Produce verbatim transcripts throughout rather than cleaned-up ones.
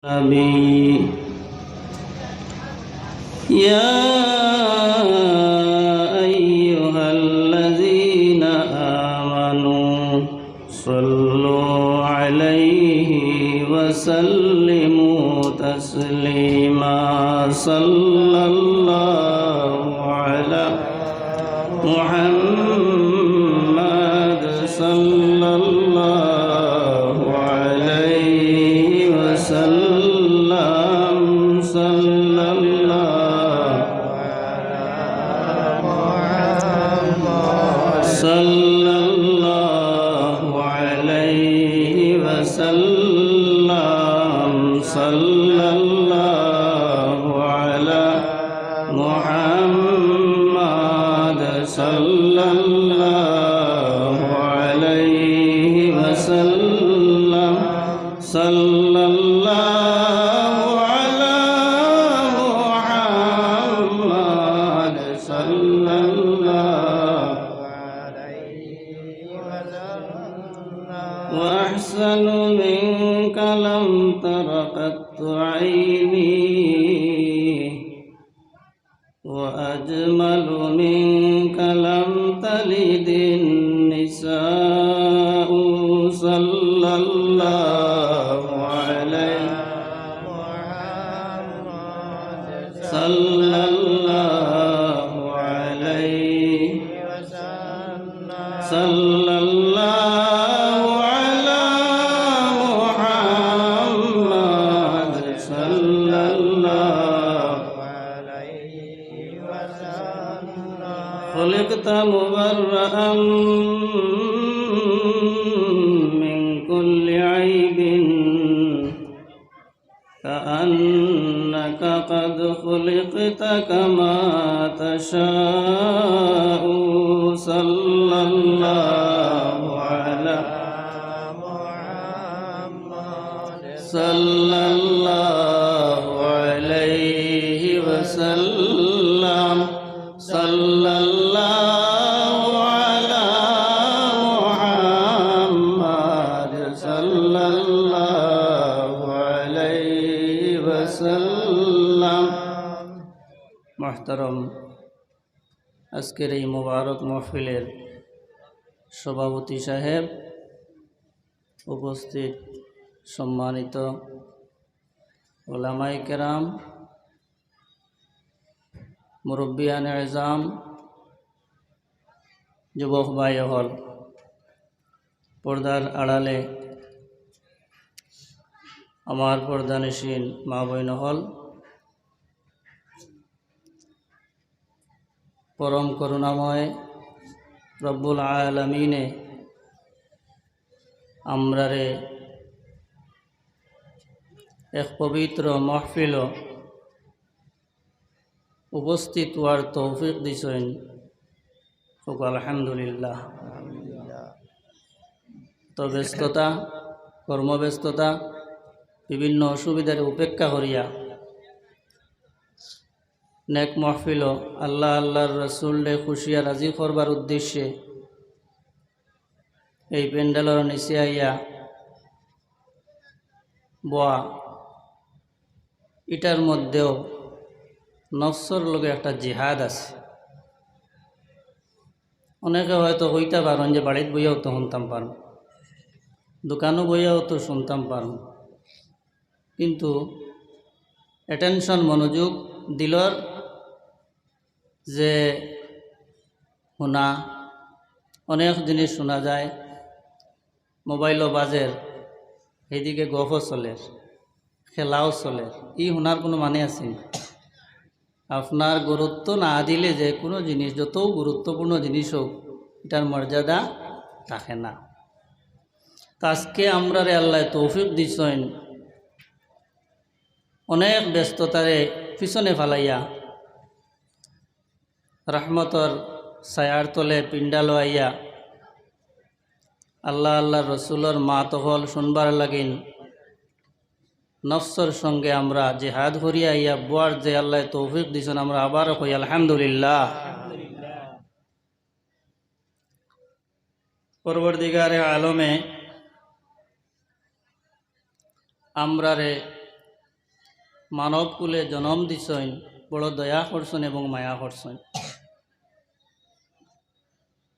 النبي. يا أيها الذين آمنوا صلوا عليه وسلموا تسليما. صلى الله على محمد صلى الله عليه وسلم. صلى الله، صلى الله عليه وسلم. صلى الله على محمد صلى الله عليه وسلم. صلى الله على محمد صلى الله عليه وسلم. وأحسن منك لم تر قط عيني، وأجمل منك لم تلد النساء. صلى الله عليه، صلى الله عليه، صلى الله على محمد صلى الله عليه وسلم. خلقت مبرأ من كل عيب، كأنك قد خلقت كما تشاء. صلى الله على محمد، صلى الله عليه وسلم. صلى الله على محمد صلى الله عليه وسلم. محترم, আজকের এই মোবারক মাহফিলের সভাপতি সাহেব, উপস্থিত সম্মানিত ওলামায়ে কেরাম, মুরব্বিয়ানে এজাম, যুবক ভাই অকল, পর্দার আড়ালে আমার পর্দানিশীন মা বইন অকল, পরম করুণাময় রব্বুল আলামিনে আমরারে এক পবিত্র মাহফিলো উপস্থিত অওয়ার তৌফিক দিছইন। কউক্কা আলহামদুলিল্লাহ। তো ব্যস্ততা, কর্মব্যস্ততা, বিভিন্ন অসুবিধারে উপেক্ষা করিয়া নেক মাহফিলো আল্লাহ, আল্লাহর রসুলরে খুশি আর রাজি করবার উদ্দেশ্যে এই প্যান্ডেলর নিচে আইয়া বওয়া, ইটার মধ্যেও নফসর লগে একটা জিহাদ আছে। অনেকে হয়তো কইতা পারইন যে বাড়িত বইয়াও তো হুনতাম পারমু, দোকানো বইয়াও তো হুনতাম পারমু, কিন্তু attention, মনোযোগ, দিলর যে হুনা, অনেক জিনিস হুনা যায়, মোবাইলও বাজের, এইদিকে গফও চলের, খেলাও চলের, ই হুনার কুনু মানে আছে নি? আপনার গুরুত্ব না দিলে যে কুনু জিনিস, যতউ গুরুত্বপূর্ণ জিনিস হউক, ইটার মর্যাদা থাকে না। তো আজকে আমরারে আল্লায় তৌফিক দিছইন, অনেক ব্যস্ততারে পিছনে ফালাইয়া রহমতর ছায়ার তলে প্যান্ডেলো আইয়া আল্লাহ, আল্লাহর রসুলর মাত অকল হুনবার লাগিন নফসর সঙ্গে আমরা জিহাদ করিয়া আইয়া বওয়ার যে আল্লায় তৌফিক দিছইন, আমরা আবারও কই আলহামদুলিল্লাহ। পরওয়ারদিগারে আলমে আমরারে মানব কুলে জনম দিছইন, বড় দয়া করছইন এবং মায়া করছইন।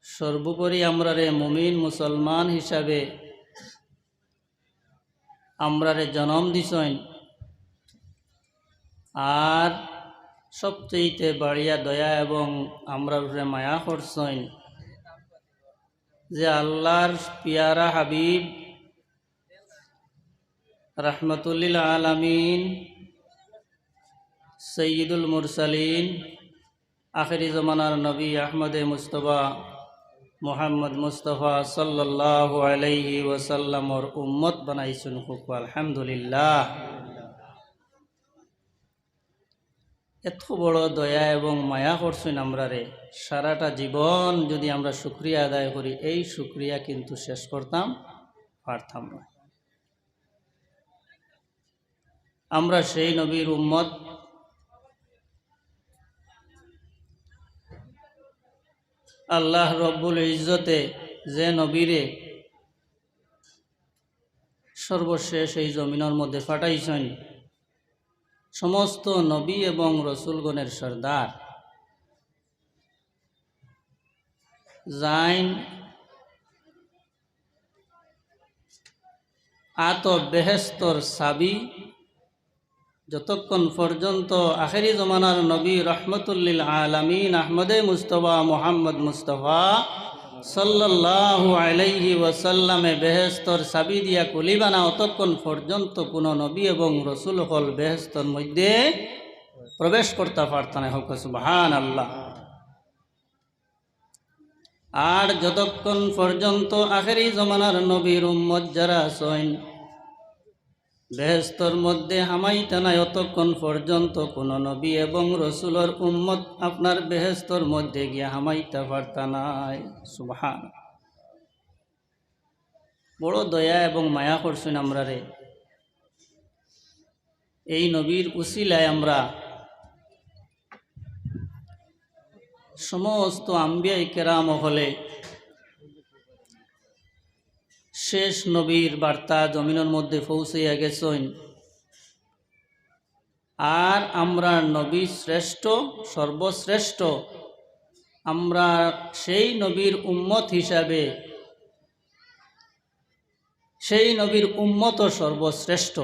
সর্বোপরি আমরারে মুমিন মুসলমান হিসাবে আমরারে জনম দিছইন, আর সবচেয়ে বাড়িয়া দয়া এবং আমরার উপরে মায়া করছইন যে আল্লাহর পিয়ারা হাবিব, রাহমাতুল্লিল আলামিন, সৈয়দুল মুরসালিন, আখেরি জমানার নবী আহমদে মুস্তফা, মুহাম্মদ মুস্তফা সাল্লাল্লাহু আলাইহি ওয়াসাল্লামর উম্মত বানাইছইন। কউক্কা আলহামদুলিল্লাহ। এত বড় দয়া এবং মায়া করছইন আমরারে, সারাটা জীবন যদি আমরা শুকরিয়া আদায় করি, এই শুকরিয়া কিন্তু শেষ করতাম পারতাম না। আমরা সেই নবীর উম্মত। আল্লাহ রব্বুল ইজ্জতে যে নবীরে সর্বশেষ এই জমিনর মধ্যে পাঠাইছইন, সমস্ত নবী এবং রসুলগণের সর্দার, যাইন আতো বেহেস্তর চাবি, যতক্ষণ পর্যন্ত আখেরি জমানার নবী রহমতুল্লিল আলামিন আহমদে মুস্তফা মুহাম্মদ মুস্তফা সাল্লাল্লাহু আলাইহি ওয়াসাল্লামে বেহেস্তর চাবি দিয়া খুলিবা না, অতক্ষণ পর্যন্ত কোনো নবী এবং রসুল অকল বেহেস্তর মধ্যে প্রবেশ করতা পারতা নায়। কউক্কা সুবহানাল্লাহ। আর যতক্ষণ পর্যন্ত আখেরি জমানার নবীর উম্মত যারা আছইন, বেহেস্তর মধ্যে হামাইতা নায়, অতক্ষণ পর্যন্ত কোনো নবী এবং রসুলর উম্মত আপনার বেহেস্তর মধ্যে গিয়া হামাইতা পারতা নায়। সুবহান। বড় দয়া এবং মায়া করছইন আমরারে। এই নবীর উসিলায় আমরা সমস্ত আম্বিয়ায়ে কেরাম অকলে শেষ নবীর বার্তা জমিনর মধ্যে পৌঁছাইয়া গেছইন। আর আমরার নবী শ্রেষ্ঠ, সর্বশ্রেষ্ঠ। আমরা সেই নবীর উম্মত হিসাবে সেই নবীর উম্মতও সর্বশ্রেষ্ঠ।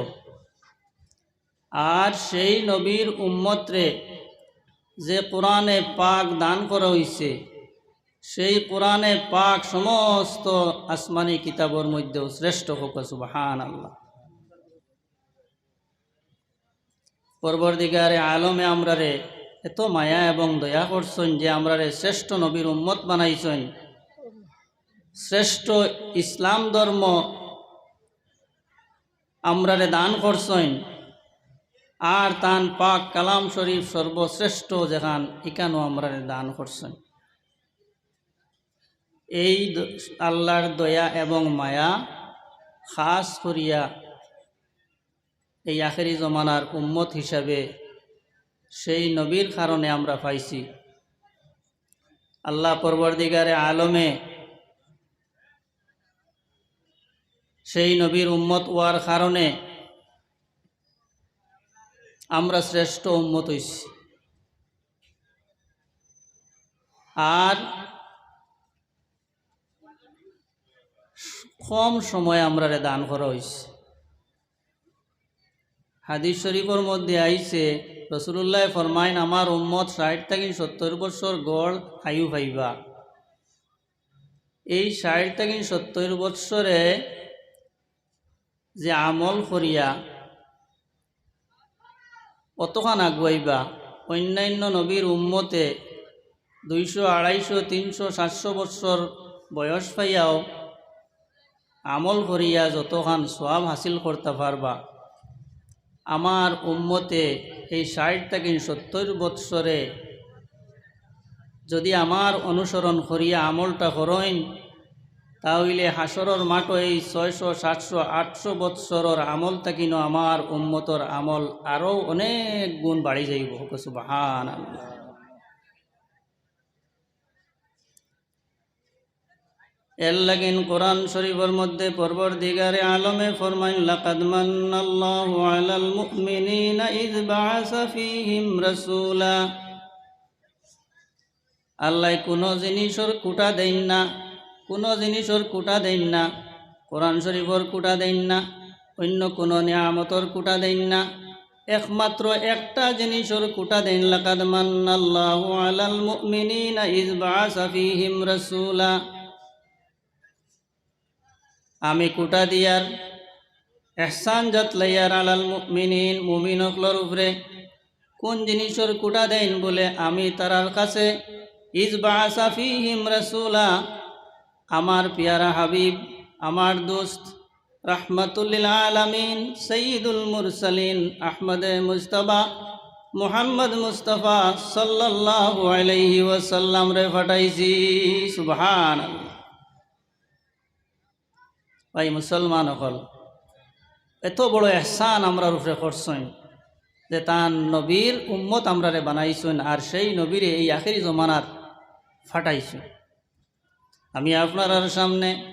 আর সেই নবীর উম্মতরে যে কোরআনে পাক দান করা অইছে, সেই কোরআনে পাক সমস্ত আসমানি কিতাবর মধ্যেও শ্রেষ্ঠ। কউক্কা সুবহানাল্লাহ। পরওয়ারদিগারে আলমে আমরারে এত মায়া এবং দয়া করছইন যে আমরারে শ্রেষ্ঠ নবীর উম্মত বানাইছইন, শ্রেষ্ঠ ইসলাম ধর্ম আমরারে দান করছইন, আর তান পাক কালাম শরীফ সর্বশ্রেষ্ঠ যেখান, ইখানও আমরারে দান করছইন। এই দ-, আল্লাহর দয়া এবং মায়া খাস করিয়া এই আখেরি জমানার উম্মত হিসাবে সেই নবীর কারণে আমরা পাইছি। আল্লাহ পরওয়ারদিগারে আলমে সেই নবীর উম্মত অওয়ার কারণে আমরা শ্রেষ্ঠ উম্মত অইছি। আর কম সময়ে আমরারে দান করা অইছে। হাদিস শরীফর মধ্যে আইছে, রাসূলুল্লায় ফরমাইন, "আমার উম্মত ষাইট থাকি সত্তইর বৎসর গড় আয়ু পাইবা।" এই ষাইট থাকি সত্তইর বৎসরে যে আমল করিয়া অতখান আগুয়াইবা, অইন্যাইন্য নবীর উম্মতে দুইশো, আড়াইশো, তিনশো, সাতশো বৎসর বয়স পাইয়াও আমল করিয়া যতখান সওয়াব হাসিল করতা পারবা, আমার উম্মতে এই ষাইট থাকি সত্তইর বৎসরে যদি আমার অনুসরণ করিয়া আমলটা করইন, তা অইলে হাশরর মাঠো এই ছয়শো, সাতশো, আটশো বৎসরর আমল থাকিনও আমার উম্মতর আমল আরও অনেক গুণ বাড়ি যাইবো। কউক্কা সুবহানাল্লাহ। এর লাগিন কোরআন শরীফর মধ্যে পরওয়ারদিগারে আলমে ফরমাইন, "লাকাদ মান্নাল্লাহু আলাল মুমিনিনা ইয বাআসা ফীহিম রাসূলা।" আল্লায় কুনু জিনিসর কুটা দেইন না, কুনু জিনিসর কুটা দেইন না, কোরআন শরীফর কুটা দেইন না, অইন্য কুনু নিয়ামতর কুটা দেইন না। একমাত্র একটা জিনিসর কুটা দেইন, "লাকাদ মান্নাল্লাহু আলাল মুমিনিনা ইয বাআসা ফীহিম রাসূলা।" আমি কুটা দিয়ার, এহসান জাতলাইয়ার আলাল মুমিনিন, মুমিন অকলর উপরে। কুন জিনিসর কুটা দেইন বুলে, আমি তারার কাছে, ইয বাআসা ফীহিম রাসূলা, আমার পিয়ারা হাবিব, আমার দোস্ত, রাহমাতুল লিল আলামিন, সাইয়্যিদুল মুরসালিন, আহমদে মুজতবা, মুহাম্মদ মুস্তাফা সাল্লাল্লাহু আলাইহি ওয়াসাল্লামরে পাঠাইছি। সুবহানাল্লাহ। ভাই মুসলমান অকল, এত বড় এহসান আমরার উপরে করছইন যে তান নবীর উম্মত আমরারে বানাইছইন, আর সেই নবীরে এই আখেরি জমানাত পাঠাইছইন। আমি আপনারার সামনে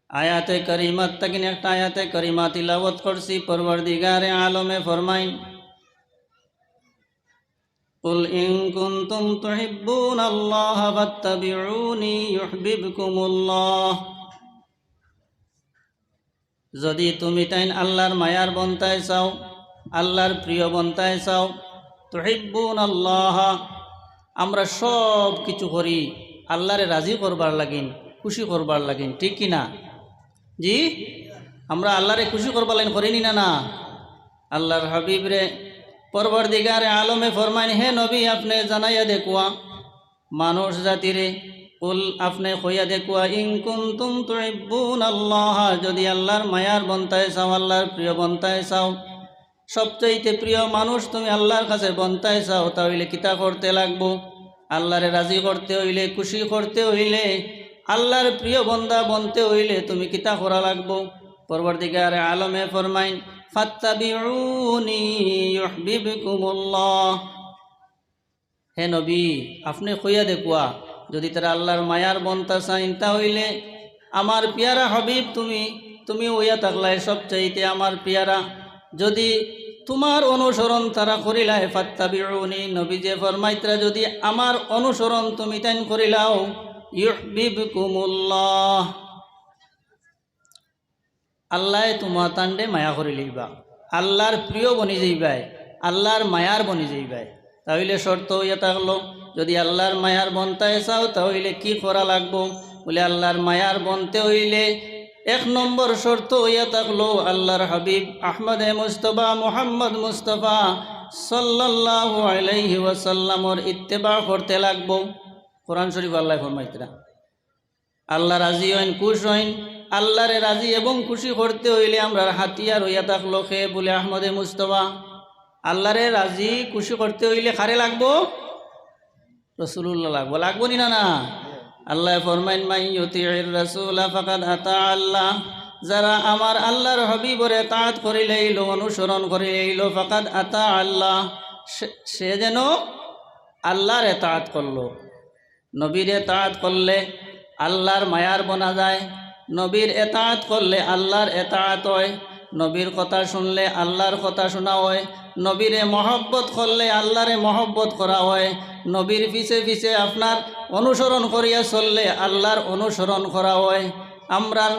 আয়াতে কারিমাত থাকি একটা আয়াতে কারিমা তিলাওয়াত করছি। পরওয়ারদিগারে আলমে ফরমাইন, "কুল ইন কুনতুম তুহিব্বুনাল্লাহা ফাত্তাবিউনি ইউহবিবকুমুল্লাহ।" যদি তুমি তাইন আল্লাহর মায়ার বনতায় চাও, আল্লাহর প্রিয় বনতায় চাও, তুহিব্বুনাল্লাহ, আমরা সব কিছু করি আল্লাহরে রাজি করবার লাগিন, খুশি করবার লাগিন, ঠিক কি না? জি, আমরা আল্লাহরে খুশি করবার লাগিন করি নি না? না, আল্লাহর হাবিবরে পরওয়ারদিগারে আলমে ফরমাইন, হে নবী, আপনে জানাইয়া দেখুয়া মানুষ জাতিরে, কুল, আপনে কইয়া দেখুয়া, ইন কুনতুম তুহিব্বুনাল্লাহ, যদি আল্লাহর মায়ার বনতায় চাও, আল্লাহর প্রিয় বনতায় চাও, সবচাইতে প্রিয় মানুষ তুমি আল্লাহর কাছে বনতায় চাও, তা অইলে কিতা করতে লাগবো? আল্লাহরে রাজি করতে অইলে, খুশি করতে অইলে, আল্লাহর প্রিয় বন্দা বনতে অইলে তুমি কিতা করা লাগবো? পরওয়ারদিগারে আলমে ফরমাইন, ফাত্তাবিউনি ইউহবিবকুমুল্লাহ। হে নবী, আপনে কইয়া দেখুয়া, যদি তারা আল্লাহর মায়ার বনতা চাইন, তা অইলে আমার পিয়ারা হাবিব তুমি, তুমি অইয়া থাকলায় সবচাইতে আমার পিয়ারা। যদি তুমার অনুসরণ তারা করিলায়, ফাত্তাবিউনি, নবী যে ফরমাইতরা, যদি আমার অনুসরণ তুমি তাইন করিলাও, ইউহবিবকুমুল্লাহ, আল্লায় তুমা তানরে মায়া করি লইবা, আল্লাহর প্রিয় বনি যাইবায়, আল্লাহর মায়ার বনি যাইবায়। তা অইলে শর্ত অইয়া থাকলো, যদি আল্লাহর মায়ার বনতায় চাও, তা অইলে কি করা লাগবো? বুলে, আল্লাহর মায়ার বনতে অইলে এক নম্বর শর্ত অইয়া থাকলো, আল্লাহর হাবিব আহমদে মুস্তফা, মুহাম্মদ মুস্তফা সাল্লাল্লাহু আলাইহি ওয়াসাল্লামর ইত্তেবা করতে লাগবো। কোরআন শরীফ আল্লায় ফরমাইতরা, আল্লাহ রাজি অইন, খুশ অইন। আল্লাহরে রাজি এবং খুশি করতে অইলে আমরার হাতিয়ার অইয়া থাকলো কে? বুলে আহমদে মুস্তফা। আল্লাহরে রাজি খুশি করতে অইলে কারে লাগবো? রাসূলুল্লাহ লাগবো। লাগবো নি না? না, আল্লায় ফরমাইন, মান ইউতিইর রাসূলা ফাকাদ আতা আল্লাহ। যারা আমার আল্লাহর হাবিবর এতাআত করিলাইলো, অনুসরণ করিলাইলো, ফাকাদ আতা আল্লাহ, সে, সে যেন আল্লাহর এতাআত করলো। নবীর এতাআত করলে আল্লাহর মায়ার বনা যায়, নবীর এতাআত করলে আল্লাহর এতাআত অয়, নবীর কথা শুনলে আল্লাহর কথা শুনা অয়, নবীরে মহব্বত করলে আল্লাহরে মহব্বত করা অয়, নবীর পিছে পিছে আপনার অনুসরণ করিয়া চললে আল্লাহর অনুসরণ করা অয়। আমরার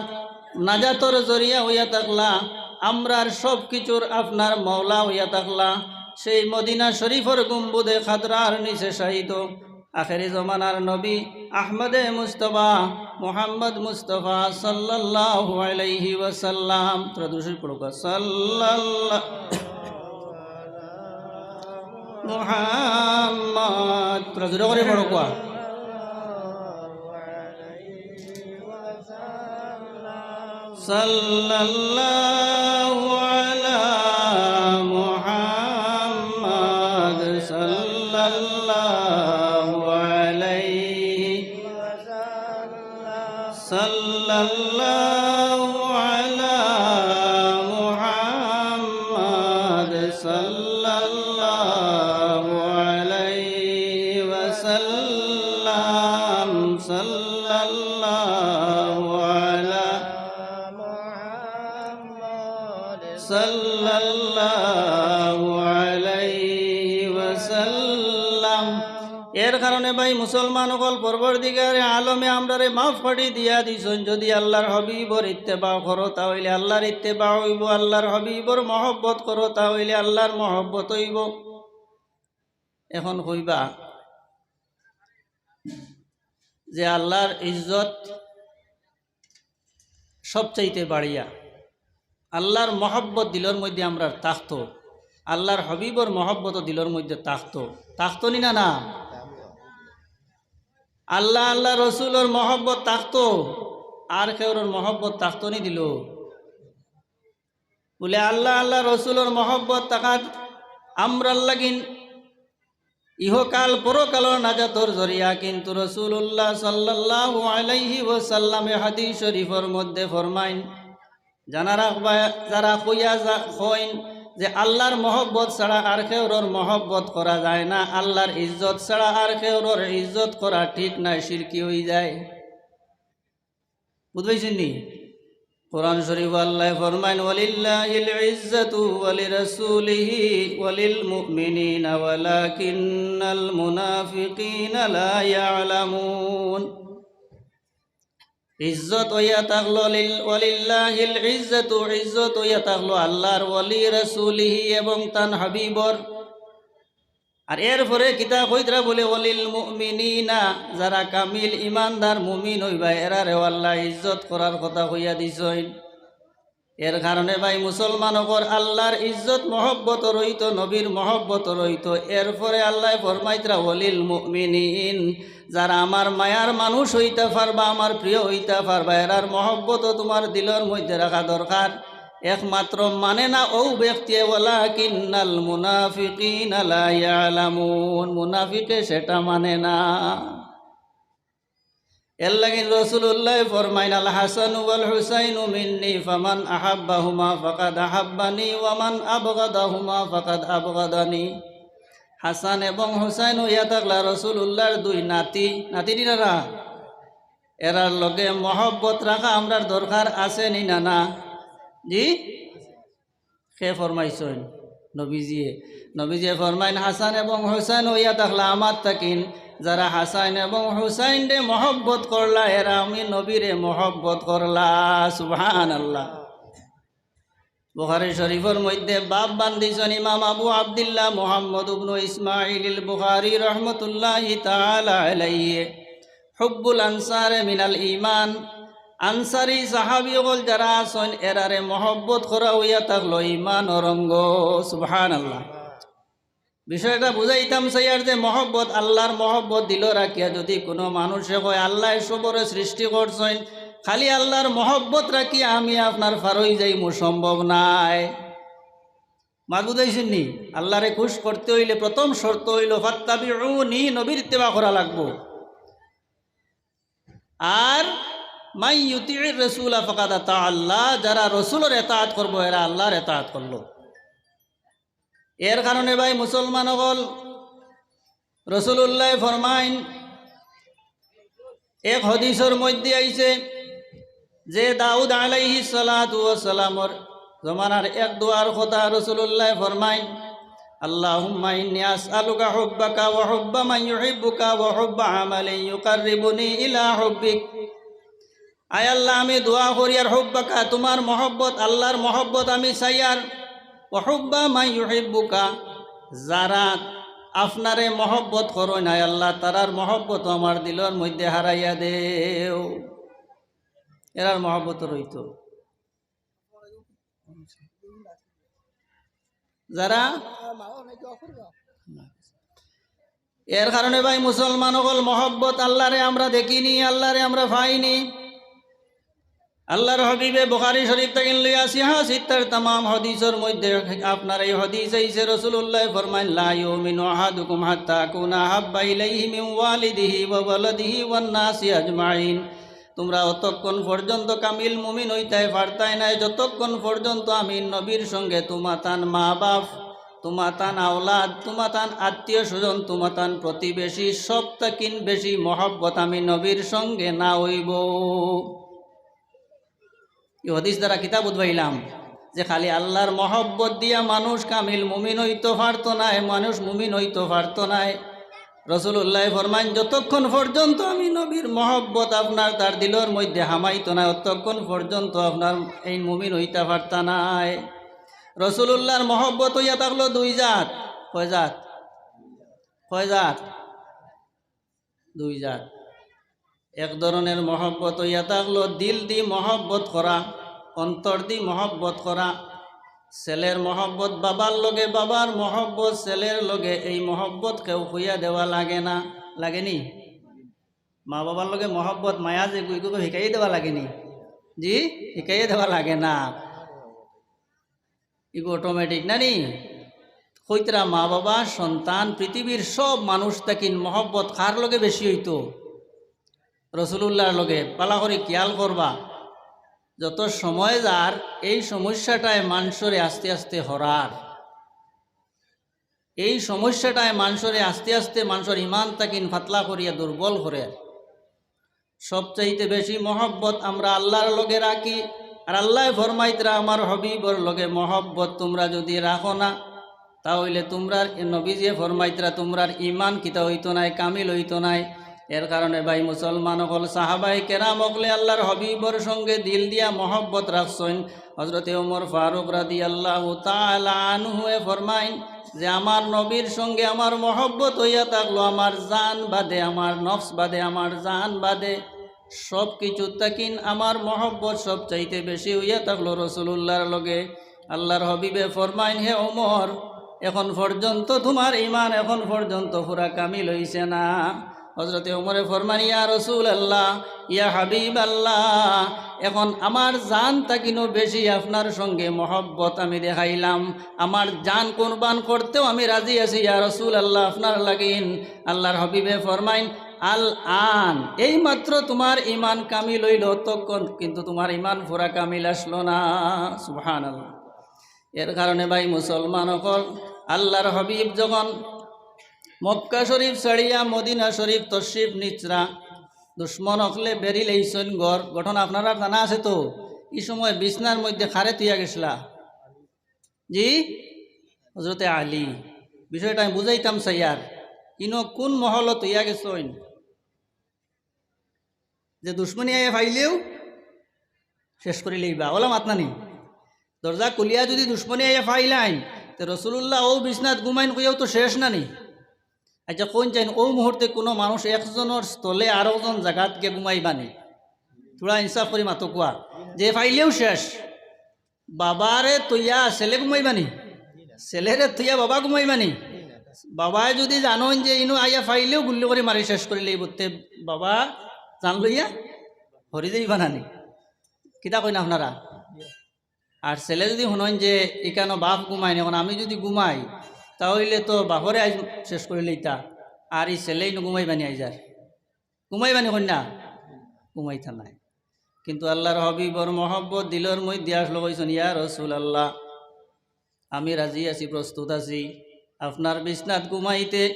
নাজাতর জরিয়া অইয়া থাকলা, আমরার সব কিছুর আপনার মওলা অইয়া থাকলা, সেই মদিনা শরীফর গুম্বুদে খাদরার নিচে শায়িত আখেরি জমানার নবী আহমদে মুস্তফা, মুহাম্মদ মুস্তফা সাল্লাল্লাহু আলাইহি ওয়াসাল্লাম। তোরা দুরূদ শরীফ পড়ো, সাল্লাল্লাহু মুহাম্মদ। তোরা জোরে করি পড়ো। সাল্লাল্লাহু আলা মুহাম্মদ, সাল্লাল্লাহু আলাইহি, সাল্লাল্লাহু আলা মুহাম্মদ, সাল্লাল্লাহু আলাইহি ওয়াসাল্লাম, সাল্লাল্লাহু সাল্লাল্লাহু আলাইহি ওয়াসাল্লাম। এর কারণে ভাই মুসলমান অকল, পরওয়ারদিগারে আলমে আমরারে মাফ করি দিয়া দিছইন। যদি আল্লাহর হাবিবর ইত্তেবা করো, তা অইলে আল্লাহর ইত্তেবা অইবো, আল্লাহর হাবিবর মহব্বত করো, তা অইলে আল্লাহর মহব্বত অইবো। এখন কইবা যে আল্লাহর ইজ্জত সবচাইতে বাড়িয়া, আল্লাহর মহব্বত দিলর মধ্যে আমরার থাকতো, আল্লাহর হাবিবর মহব্বতও দিলর মধ্যে থাকতো, থাকতো নি না? না, আল্লাহ, আল্লাহ রসুলর মহব্বত থাকতো, আর কেউরর মহব্বত থাকতো নি দিলো? বলে, আল্লাহ, আল্লাহ রসুলর মহব্বত থাকাত আমরার লাগিন ইহকাল পরকালর নাজাতর জরিয়া। কিন্তু রাসূলুল্লাহ সাল্লাল্লাহু আলাইহি ওয়াসাল্লামে হাদিস শরীফর মধ্যে ফরমাইন, জানা রাখবা, যারা কইয়া যা-, কইন যে আল্লাহর মহব্বত ছাড়া আর কেউরর মহব্বত করা যায় না, আল্লাহর ইজ্জত ছাড়া আর কেউরর ইজ্জত করা ঠিক নায়, শিরকি অই যায়। বুঝবাইছেন নি? কোরআন শরীফ আল্লাহ ফরমাইন, "ওয়ালিল্লাহিল ইজ্জাতু ওয়ালিরাসূলিহি ওয়ালিল মুমিনিনা ওয়ালাকিন্নাল মুনাফিকিনা লা ইয়ালামুন।" ইজ্জত অইয়া থাকলো লিল-, "ওয়ালিল্লাহিল ইজ্জাতু", ইজ্জত অইয়া থাকলো আল্লাহর, "ওয়ালিরাসূলিহি", এবং তান হাবিবর। আর এরপরে কিতা কইতরা বলে, "ওয়ালিল মুমিনিনা", যারা কামিল ইমানদার মুমিন অইবা, এরারেও আল্লাহ ইজ্জত করার কথা কইয়া দিছইন। এর কারণে ভাই মুসলমান অকল, আল্লাহর ইজ্জত মহব্বত রইতো, নবীর মহব্বত রইতো। এরপরে আল্লাহ ফরমাইতরা, "ওয়ালিল মুমিনিন", যারা আমার মায়ার মানুষ অইতা পারবা, আমার প্রিয় অইতা পারবা, এরার মহব্বতও তুমার দিলর মধ্যে রাখা দরকার। একমাত্র মানে না অউ ব্যক্তিয়ে, "ওয়ালাকিন্নাল মুনাফিকিনা লা ইয়ালামুন", মুনাফিকে সেটা মানে না। এর লাগি রাসূলুল্লাহ ফরমাইন, "আল হাসানু ওয়াল হুসাইনু মিন্নি, ফামান আহাব্বাহুমা ফাকাদ আহাব্বানি, ওয়া মান আবগাদাহুমা ফাকাদ আবগাদানি।" হাসান এবং হুসাইন অইয়া থাকলা রাসূলুল্লাহর দুই নাতি, নাতি নি না? এরার লগে মহব্বত রাখা আমরার দরকার আছে নি না? না? জি? কে ফরমাইছইন? নবীজিয়ে। নবীজিয়ে ফরমাইন, "হাসান এবং হুসাইন অইয়া থাকলা আমার থাকিন, যারা হাসান এবং হুসাইনরে মহব্বত করলা, এরা আমি নবীরে মহব্বত করলা।" সুবহানাল্লাহ। বুখারী শরীফর মধ্যে বাব বান্ধিছইন ইমাম আবু আব্দুল্লাহ মুহাম্মদ ইবনু ইসমাইল আল বুখারী রহমতুল্লাহি তাআলা আলাইহি, "হুব্বুল আনসারে মিনাল ঈমান", আনসারী সাহাবী অকল যারা আছইন, এরারে মহব্বত করা অইয়া থাকলো ঈমানর অঙ্গ। সুবহানাল্লাহ। বিষয়টা বুঝাইতাম চাইয়ার যে মহব্বত, আল্লাহর মহব্বত দিলো রাখিয়া যদি কুনু মানুষে কয়, "আল্লায় সবরে সৃষ্টি করছইন, খালি আল্লাহর মহব্বত রাখিয়া আমি আপনার পার অই যাইমু", সম্ভব নায়। মাত বুঝাইছইন নি? আল্লাহরে খুশ করতে অইলে প্রথম শর্ত অইলো, "ফাত্তাবিউনি", নবীর ইত্তেবা করা লাগবো। আর "মান ইউতিউর রাসূলা ফাকাদ আতা আল্লাহ", যারা রসুলর এতাআত করবো, এরা আল্লাহর এতাআত করলো। এর কারণে ভাই মুসলমান অকল, রাসূলুল্লাহ ফরমাইন, এক হাদিসর মধ্যে আইছে যে দাউদ আলাইহিস সালাতু ওয়াস সালামর জমানার এক দোয়ার কথা রাসূলুল্লাহ ফরমাইন, "আল্লাহুম্মা ইন্নী আসআলুকা হুব্বাকা ওয়া হুব্বা মান ইউহিব্বুকা ওয়া হুব্বা আমালিন ইউকাররিবুনি ইলা হুব্বিক।" আয় আল্লাহ, আমি দোয়া করিয়ার হুব্বাকা, তুমার মহব্বত, আল্লাহর মহব্বত আমি চাইয়ার, ওয়া হুব্বা মান ইউহিব্বুকা, যারা আপনারে মহব্বত করইন, আয় আল্লাহ, তারার মহব্বত আমার দিলর মধ্যে হারাইয়া দেও, এরার মহব্বত রইতো। যারা এর কারণে ভাই মুসলমান অকল, মহব্বত আল্লাহরে আমরা দেখিনি, আল্লাহরে আমরা পাইনি। আল্লাহর হাবিবে বুখারী শরীফ থাকিন লইয়া সিহা সিত্তার তামাম হাদিসর মধ্যে আপনার এই হাদিস আইছে, রাসূলুল্লাহ ফরমাইন, "লা ইউমিনু আহাদুকুম হাত্তা আকুনা আহাব্বা ইলাইহি মিন ওয়ালিদিহি ওয়া ওয়ালাদিহি ওয়ান নাসি আজমাইন।" তোমরা অতক্ষণ পর্যন্ত কামিল মুমিন অইতায় পারতায় নায়, যতক্ষণ পর্যন্ত আমি নবীর সঙ্গে তুমাতান মা বাপ, তুমাতান আওলাদ, তুমাতান আত্মীয় স্বজন, তুমাতান প্রতিবেশী, সব থাকিন বেশি মহব্বত আমি নবীর সঙ্গে না অইবো। এই হাদিস দ্বারা কিতা বুঝবাইলাম? যে খালি আল্লাহর মহব্বত দিয়া মানুষ কামিল মুমিন অইতো পারতো নায়, মানুষ মুমিন অইতো পারতো নায়। রাসূলুল্লায় ফরমাইন, "যতক্ষণ পর্যন্ত আমি নবীর মহব্বত আপনার তার দিলর মধ্যে হামাইতো নায়, অতক্ষণ পর্যন্ত আপনার এই মুমিন অইতা পারতা নায়।" রাসূলুল্লাহর মহব্বত অইয়া থাকলো দুই জাত। কয় জাত? কয় জাত? দুই জাত। এক ধরনের মহব্বত অইয়া থাকলো দিল দি মহব্বত করা, অন্তর দি মহব্বত করা। ছেলের মহব্বত বাবার লগে, বাবার মহব্বত ছেলের লগে, এই মহব্বত কেউ কইয়া দেওয়া লাগে না, লাগেনি? মা বাবার লগে মহব্বত মায়া যে গুইগুকে হিকাইয়া দেওয়া লাগেনি? জি, হিকাইয়া দেওয়া লাগে না। ইগু অটোমেটিক না নি? কইতরা মা বাবা সন্তান পৃথিবীর সব মানুষ তাকিন মহব্বত কার লগে বেশি অইতো? রাসূলুল্লাহর লগে। বালা করি খিয়াল করবা, যত সময় যার এই সমস্যাটায় মানষরে আস্তে আস্তে হরার, এই সমস্যাটায় মানষরে আস্তে আস্তে মানষর ইমান তাকিন ফাতলা করিয়া দুর্বল করের। সবচাইতে বেশি মহব্বত আমরা আল্লাহর লগে রাখি। আর আল্লায় ফরমাইতরা, "আমার হাবিবর লগে মহব্বত তুমরা যুদি রাখো না, তা অইলে তুমরার," এ নবীজিয়ে ফরমাইতরা, "তুমরার ইমান কিতা অইতো নায়, কামিল অইতো নায়।" এর কারণে ভাই মুসলমান অকল, সাহাবায়ে কেরাম অকলে আল্লাহর হাবিবর সঙ্গে দিল দিয়া মহব্বত রাখছইন। হযরতে ওমর ফারুক রাদিয়াল্লাহু তাআলা আনহুয়ে ফরমাইন যে, "আমার নবীর সঙ্গে আমার মহব্বত অইয়া থাকলো আমার জান বাদে, আমার নফস বাদে, আমার জান বাদে, সব কিছু তাকিন আমার মহব্বত সবচাইতে বেশি অইয়া থাকলো রাসূলুল্লাহর লগে।" আল্লাহর হাবিবে ফরমাইন, "হে ওমর, এখন পর্যন্ত তুমার ইমান এখন পর্যন্ত পুরা কামিল অইছে না।" হযরতে ওমরে ফরমাইন, "ইয়া রাসূলুল্লাহ, ইয়া হাবিবাল্লাহ, এখন আমার জান তাকিনও বেশি আপনার সঙ্গে মহব্বত আমি দেখাইলাম, আমার জান কুরবান করতেও আমি রাজি আছি ইয়া রাসূলুল্লাহ আপনার লাগিন।" আল্লাহর হাবিবে ফরমাইন, "আল আন, এইমাত্র তুমার ইমান কামিল অইলো, তখন কিন্তু তুমার ইমান পুরা কামিল আসলো না।" সুবহানাল্লাহ। এর কারণে ভাই মুসলমান অকল, আল্লাহর হাবিব যখন মক্কা শরীফ ছাড়িয়া মদিনা শরীফ তশরিফ নিছরা, দুশমন অকলে বেড়ি লেইছইন ঘর। ঘটনা আপনারার জানা আছে তো? ই সময় বিছনার মধ্যে কারে থুইয়া গেছলা? জি, হযরতে আলী। বিষয়টা আমি বুঝাইতাম চাইয়ার, ইনো কুন মহলত থুইয়া গেছইন? যে দুশমনে আইয়া পাইলেও শেষ করি লইবা, অলা মাত না নি? দরজা খুলিয়া যুদি দুশমনে আইয়া পাইলাইন, তে রাসূলুল্লাহ অউ বিছনাত ঘুমাইন কইয়াও তো শেষ না নি? আচ্ছা, কইন চাইন, অউ মুহূর্তে কুনু মানুষ একজনর স্থলে আরকজন জাগাত গিয়া ঘুমাইবা নি? থুড়া ইনসাফ করি মাতো কুয়া, যে পাইলেও শেষ। বাবারে থইয়া ছেলে ঘুমাইবা নি? ছেলেরে থইয়া বাবা ঘুমাইবা নি? বাবায় যুদি জানইন যে ইনো আইয়া পাইলেও গুল্লি করি মারি শেষ করি লইবো, তে বাবা জান লইয়া হরি যাইবা না নি? কিতা কইন আপনারা? আর ছেলে যুদি হুনইন যে ইকানো বাপ ঘুমাইন, এখন আমি যুদি ঘুমাই, তা অইলে তো বাপরে আইজ শেষ করি লইতা, আর ই ছেলে ইনো ঘুমাইবা নি আইজ আর? ঘুমাইবা নি কইন না? ঘুমাইতা নায়। কিন্তু আল্লাহর হাবিবর মহব্বত দিলর মধ্যে আসলো, কইছইন, "ইয়া রাসূলুল্লাহ, আমি রাজি আছি, প্রস্তুত আছি আপনার বিছনাত ঘুমাইতে।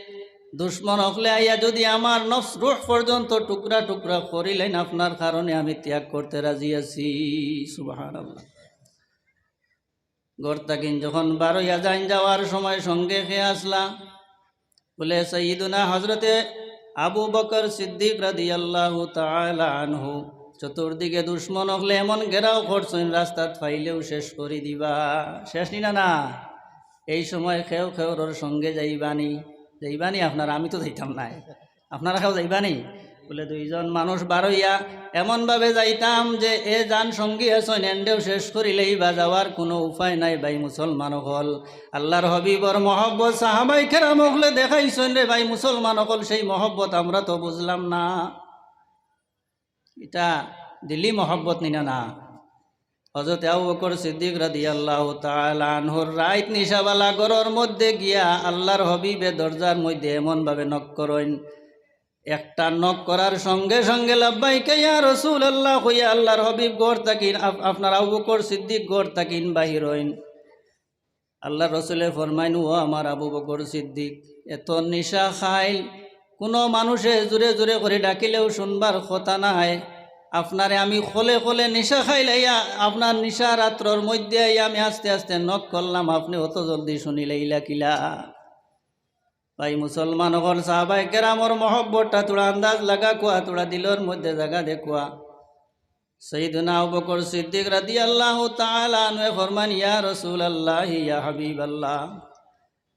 দুশমন অকলে আইয়া যুদি আমার নফস রুহ পর্যন্ত টুকরা টুকরা করিলাইন, আপনার কারণে আমি ত্যাগ করতে রাজি আছি।" সুবহানাল্লাহ। ঘর থাকি যখন বারইয়া যাইন, যাওয়ার সময় সঙ্গে কে আছলা? বলে, সাইয়্যিদুনা হযরতে আবু বকর সিদ্দিক রাদিয়াল্লাহু তাআলা আনহু। চতুর্দিকে দুশমন অকলে এমন ঘেরাও করছইন, রাস্তাত পাইলেও শেষ করি দিবা। শেষ নি না? না, এই সময় কেউ কেউর সঙ্গে যাইবা নি? যাইবা নি আপনারা? আমি তো যাইতাম নায়। আপনারা কেউ যাইবা নি? বলে, দুইজন মানুষ বারইয়া এমনভাবে যাইতাম যে এ যান সঙ্গী আছইন, এনরেও শেষ করি লইবা, যাওয়ার কুনু উপায় নাই। ভাই মুসলমান অকল, আল্লাহর হাবিবর মহব্বত সাহাবায়ে কেরাম অকলে দেখাইছইন রে ভাই মুসলমান অকল, সেই মহব্বত আমরা তো বুঝলাম না। ইটা দিলি মহব্বত নি না? না। হযরতে আবু বকর সিদ্দিক রাদিয়াল্লাহু তাআলা আনহুর রাইত নিশাবালা ঘরর মধ্যে গিয়া আল্লাহর হাবিবে দরজার মধ্যে এমনভাবে knock করইন, একটা knock করার সঙ্গে সঙ্গে, "লাব্বাইকা ইয়া রাসূলুল্লাহ" কইয়া আল্লাহর হাবিব ঘর থাকি, আপ-, আপনার আবু বকর সিদ্দিক ঘর থাকি বাহির অইন। আল্লাহর রসুলে ফরমাইন, "ও আমার আবু বকর সিদ্দিক, এত নিশা খাইল, কুনু মানুষে জোরে জোরে করি ডাকিলেও শুনবার কথা নায়। আপনারে আমি খলে খলে নিশা খাইলাইয়া, আপনার নিশা রাত্রর মধ্যে আইয়া আমি আস্তে আস্তে knock করলাম, আপনে অত জলদি শুনিলাইলা কিলা? ভাই মুসলমান অকল, সাহাবায়ে কেরামর মহব্বতটা থুড়া আন্দাজ লাগা কুয়া, থুড়া দিলর মধ্যে জাগা দে কুয়া। সাইয়েদনা আবু বকর সিদ্দিক রাদিয়াল্লাহু তাআলা আনহু ফরমান, "ইয়া রাসূলুল্লাহ, ইয়া হাবিবাল্লাহ,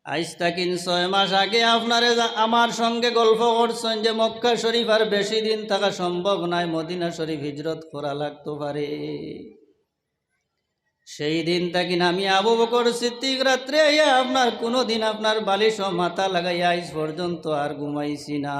আইজ তাকিন ছয় মাস আগে আপনারে যা-, আমার সঙ্গে গল্প করছইন যে মক্কা শরীফ আর বেশি দিন থাকা সম্ভব নায়, মদিনা শরীফ হিজরত করা লাগতো পারে।" সেই দিন তাকিন আমি আবু বকর সিদ্দিক রাত্রে আইয়া আপনার কুনুদিন আপনার বালিশো মাথা লাগাইয়া আইজ পর্যন্ত আর ঘুমাইছি না।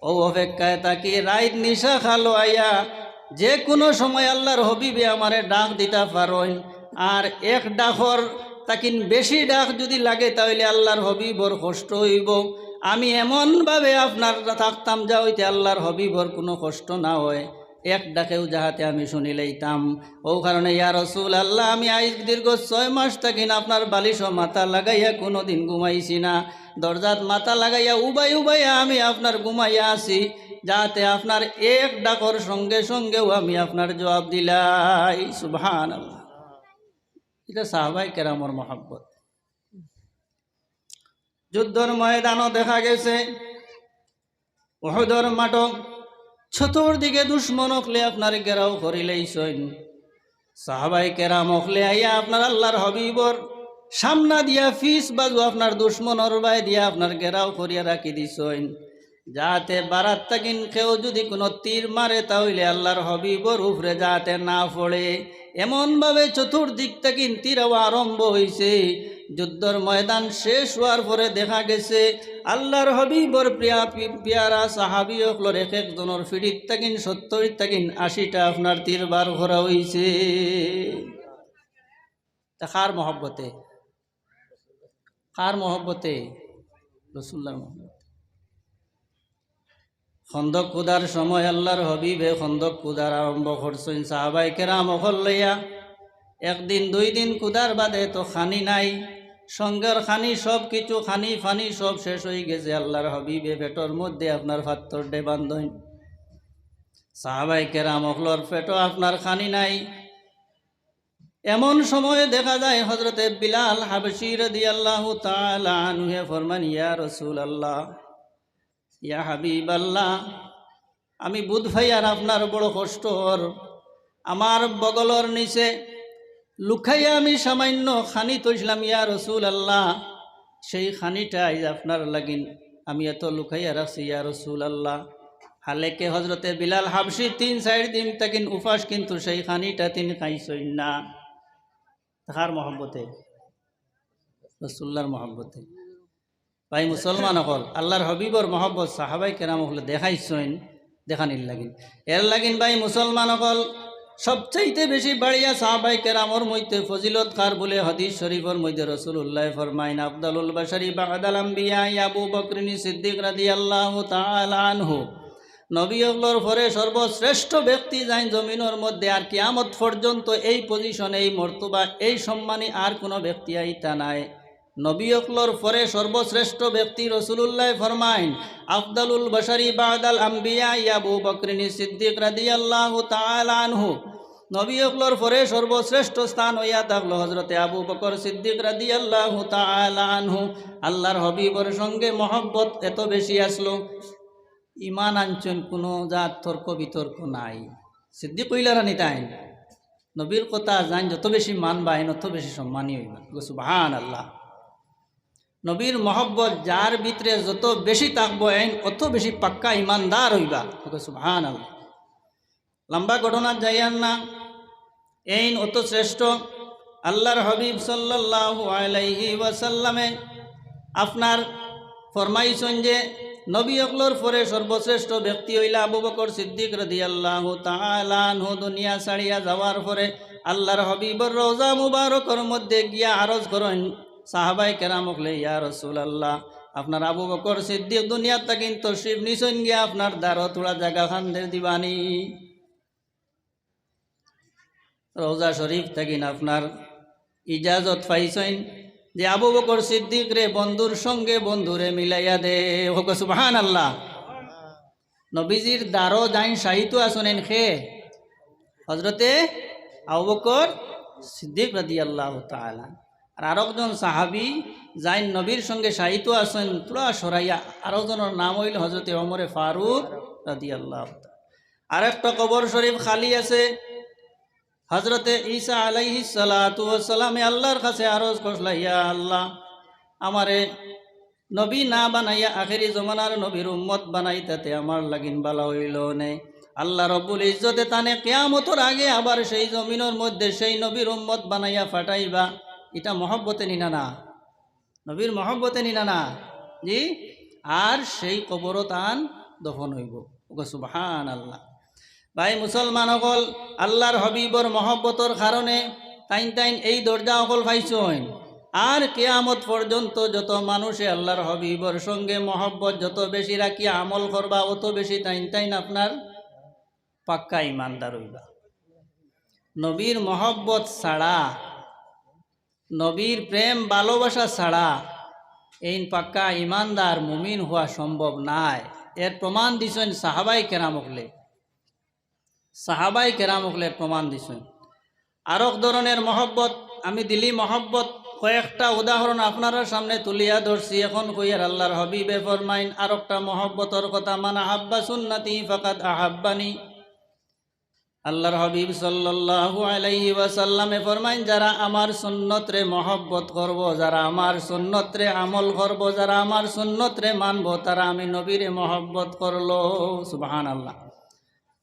অউ অপেক্ষায় থাকি, রাইত নিশা খালো আইয়া যে কুনু সময় আল্লার হাবিবে আমারে ডাক দিতা পারইন, আর এক ডাকর তাকিন বেশি ডাক যুদি লাগে তা অইলে আল্লার হাবিবর কষ্ট অইবো। আমি এমনভাবে আপনার থাকতাম যা অইতে আল্লার হাবিবর কুনু কষ্ট না অয়। এক ডাকেউ যাহাতে আমি শুনিলাইতাম। অউ কারণে, ইয়া রাসূলুল্লাহ, আমি আইজ দীর্ঘ ছয় মাস তাকিন আপনার বালিশো মাথা লাগাইয়া কুনুদিন ঘুমাইছি না, দরজাত মাথা লাগাইয়া উবাই উবাইয়া আমি আপনার ঘুমাইয়া আছি, যাহাতে আপনার এক ডাকর সঙ্গে সঙ্গেউ আমি আপনার জবাব দিলাই। সুবহানাল্লাহ। ইটা সাহাবায়ে কেরামর মহব্বত। যুদ্ধর ময়দানো দেখা গেছে, উহুদর মাঠো চতুর্দিকে দুশমন অকলে আপনারে ঘেরাও করিলাইছইন। সাহাবায়ে কেরাম অকলে আইয়া আপনার আল্লার হাবিবর সামনা দিয়া ফিছ বাজু আপনার দুশমনর বায় দিয়া আপনার ঘেরাও করিয়া রাখি দিছইন, যাহাতে বারাত তাকিন কেউ যুদি কুনু তীর মারে তা অইলে আল্লার হাবিবর উপরে যাহাতে না পড়ে। এমনভাবে চতুর্দিক তাকিন তীর আওয়া আরম্ভ অইছে। যুদ্ধর ময়দান শেষ অওয়ার পরে দেখা গেছে আল্লার হাবিবর প্রিয়া পি-, পিয়ারা সাহাবি অকলর এক একজনর ফিঠিত তাকিন সত্তইর তাকিন আশিটা আপনার তীর বার করা অইছে। তা কার মহব্বতে? কার মহব্বতে? রাসূলুল্লাহর মহব্বতে। খন্দক কুদার সময় আল্লার হাবিবে খন্দক কুদার আরম্ভ করছইন। সাহাবায়ে কেরাম অকল লইয়া একদিন দুই দিন কুদার বাদে তো খানি নাই, সঙ্গর খানি সব কিছু, খানি পানি সব শেষ অইগেছে। আল্লার হাবিবে পেটর মধ্যে আপনার পাত্তর দে বান্ধইন। সাহাবায়ে কেরাম অকলর পেটো আপনার খানি নাই। এমন সময় দেখা যায় হযরতে বিলাল হাবশী রাদিয়াল্লাহু তাআলা আনহুয়ে ফরমান, ইয়া রাসূলুল্লাহ, ইয়া হাবিবাল্লাহ, আমি বুঝ পাইয়ার আপনার বড় কষ্ট অর। আমার বগলর নিচে লুকাইয়া আমি সামান্য খানি থইছলাম, ইয়া রাসূলুল্লাহ, সেই খানিটা আইজ আপনার লাগিন আমি এত লুকাইয়া রাখছি, ইয়া রাসূলুল্লাহ। হালে কি হযরতে বিলাল হাবশী তিন চাইর দিন তাকিন উপাস, কিন্তু সেই খানিটা তিন খাইছইন না। কার মহব্বতে? রাসূলুল্লাহর মহব্বতে। ভাই মুসলমান অকল, আল্লার হাবিবর মহব্বত সাহাবায়ে কেরাম অকলে দেখাইছইন, দেখানির লাগিন। এর লাগিন ভাই মুসলমান অকল, সবচাইতে বেশি বাড়িয়া সাহাবায়ে কেরামর মধ্যে ফজিলত কার বুলে হাদিস শরীফর মধ্যে রাসূলুল্লায় ফরমাইন, আফদালুল বাশারি বা'দাল আম্বিয়া আবু বকরিন সিদ্দিক রাদিয়াল্লাহু তাআলা আনহু। নবী অকলর পরে সর্বশ্রেষ্ঠ ব্যক্তি যাইন জমিনর মধ্যে, আর কিয়ামত পর্যন্ত এই position, এই মর্তবা, এই সম্মানী আর কুনু ব্যক্তি আইতা নায়। নবী অকলর পরে সর্বশ্রেষ্ঠ ব্যক্তি রাসূলুল্লায় ফরমাইন, আফদালুল বাশারি বা'দাল আম্বিয়া আবু বকরিন সিদ্দিক রাদিয়াল্লাহু তাআলা আনহু। নবী অকলর পরে সর্বশ্রেষ্ঠ স্থান অইয়া থাকলো হযরতে আবু বকর সিদ্দিক রাদিয়াল্লাহু তাআলা আনহু। আল্লার হাবিবর সঙ্গে মহব্বত এত বেশি আছলো, ইমান আনছইন কুনু জাত তর্ক বিতর্ক নাই। সিদ্দিক অইলা রানি তাইন। নবীর কথা যাইন যত বেশি মানবা, এইন অত বেশি সম্মানী অইবা। কও সুবহানাল্লাহ। নবীর মহব্বত যার ভিতরে যত বেশি থাকবো, এইন অত বেশি পাক্কা ইমানদার অইবা। কও সুবহানাল্লাহ। লম্বা ঘটনাত যাইয়ার না, এইন অত শ্রেষ্ঠ। আল্লার হাবিব সাল্লাল্লাহু আলাইহি ওয়াসাল্লামে আপনার ফরমাইছইন যে নবী অকলর পরে সর্বশ্রেষ্ঠ ব্যক্তি অইলা আবু বকর সিদ্দিক রাদিয়াল্লাহু তাআলা আনহু দুনিয়া ছাড়িয়া যাওয়ার পরে আল্লার হাবিবর রওজা মুবারকর মধ্যে গিয়া আরজ করইন সাহাবায়ে কেরাম অকলে, ইয়া রাসূলুল্লাহ, আপনার আবু বকর সিদ্দিক দুনিয়া তাকিন তশরিফ নিছইন গিয়া আপনার দ্বারো থুড়া জাগা খান দের দিবানি। রওজা শরীফ তাকিন আপনার ইজাজত পাইছইন যে আবু বকর সিদ্দিকরে বন্ধুর সঙ্গে বন্ধুরে মিলাইয়া দে। কও সুবহানাল্লাহ। নবীজির দ্বারো যাইন শায়িত আছইন কে? হজরতে আবু বকর সিদ্দিক রাদিয়াল্লাহু তাআলা। আর আরকজন সাহাবী যাইন নবীর সঙ্গে শায়িত আছইন, থুড়া সরাইয়া, আরকজনর নাম অইল হজরতে ওমরে ফারুক রাদিয়াল্লাহু তাআলা। আরেকটা কবর শরীফ খালি আছে। হজরতে ঈসা আলাইহিস সালাতু ওয়াস সালামে আল্লাহর কাছে আরজ করলা, "ইয়া আল্লাহ, আমারে নবী না বানাইয়া আখেরি জমানার নবীর উম্মত বানাইতাতে আমার লাগিন বালা অইলো নে।" আল্লাহ রব্বুল ইজ্জতে তানে কিয়ামতর আগে আবার সেই জমিনর মধ্যে সেই নবীর উম্মত বানাইয়া ফাটাইবা। ইটা মহব্বতে নি না না? নবীর মহব্বতে নি না না? জি। আর সেই কবরো তান দফন অইবো। ওগো সুবহানাল্লাহ। ভাই মুসলমান অকল, আল্লাহর হবিবর মহব্বতর কারণে তাইন তাইন এই দরজা অকল পাইছইন। আর কিয়ামত পর্যন্ত যত মানুষে আল্লাহর হবিবর সঙ্গে মহব্বত যত বেশি রাখিয়া আমল করবা, অত বেশি তাইন তাইন আপনার পাক্কা ইমানদার অইবা। নবীর মহব্বত ছাড়া, নবীর প্রেম ভালোবাসা ছাড়া এইন পাক্কা ইমানদার মুমিন হওয়া সম্ভব নায়। এর প্রমাণ দিছইন সাহাবায়ে কেরাম অকলে। সাহাবায়ে কেরাম অকলে এর প্রমাণ দিছইন। আরক ধরনের মহব্বত, আমি দিলি মহব্বত কয়েকটা উদাহরণ আপনারার সামনে তুলিয়া ধরছি। এখন কইয়ার আল্লাহর হবিবে ফরমাইন আরকটা মহব্বতর কথা, "মান আহাব্বা সুন্নতি ফাকাদ আহাব্বানি।" আল্লাহর হবিব সাল্লাল্লাহু আলাইহি ওয়াসাল্লামে ফরমাইন, "যারা আমার সুন্নতরে মহব্বত করবো, যারা আমার সুন্নতরে আমল করবো, যারা আমার সুন্নতরে মানবো, তারা আমি নবীরে মহব্বত করলো।" সুবহানাল্লাহ।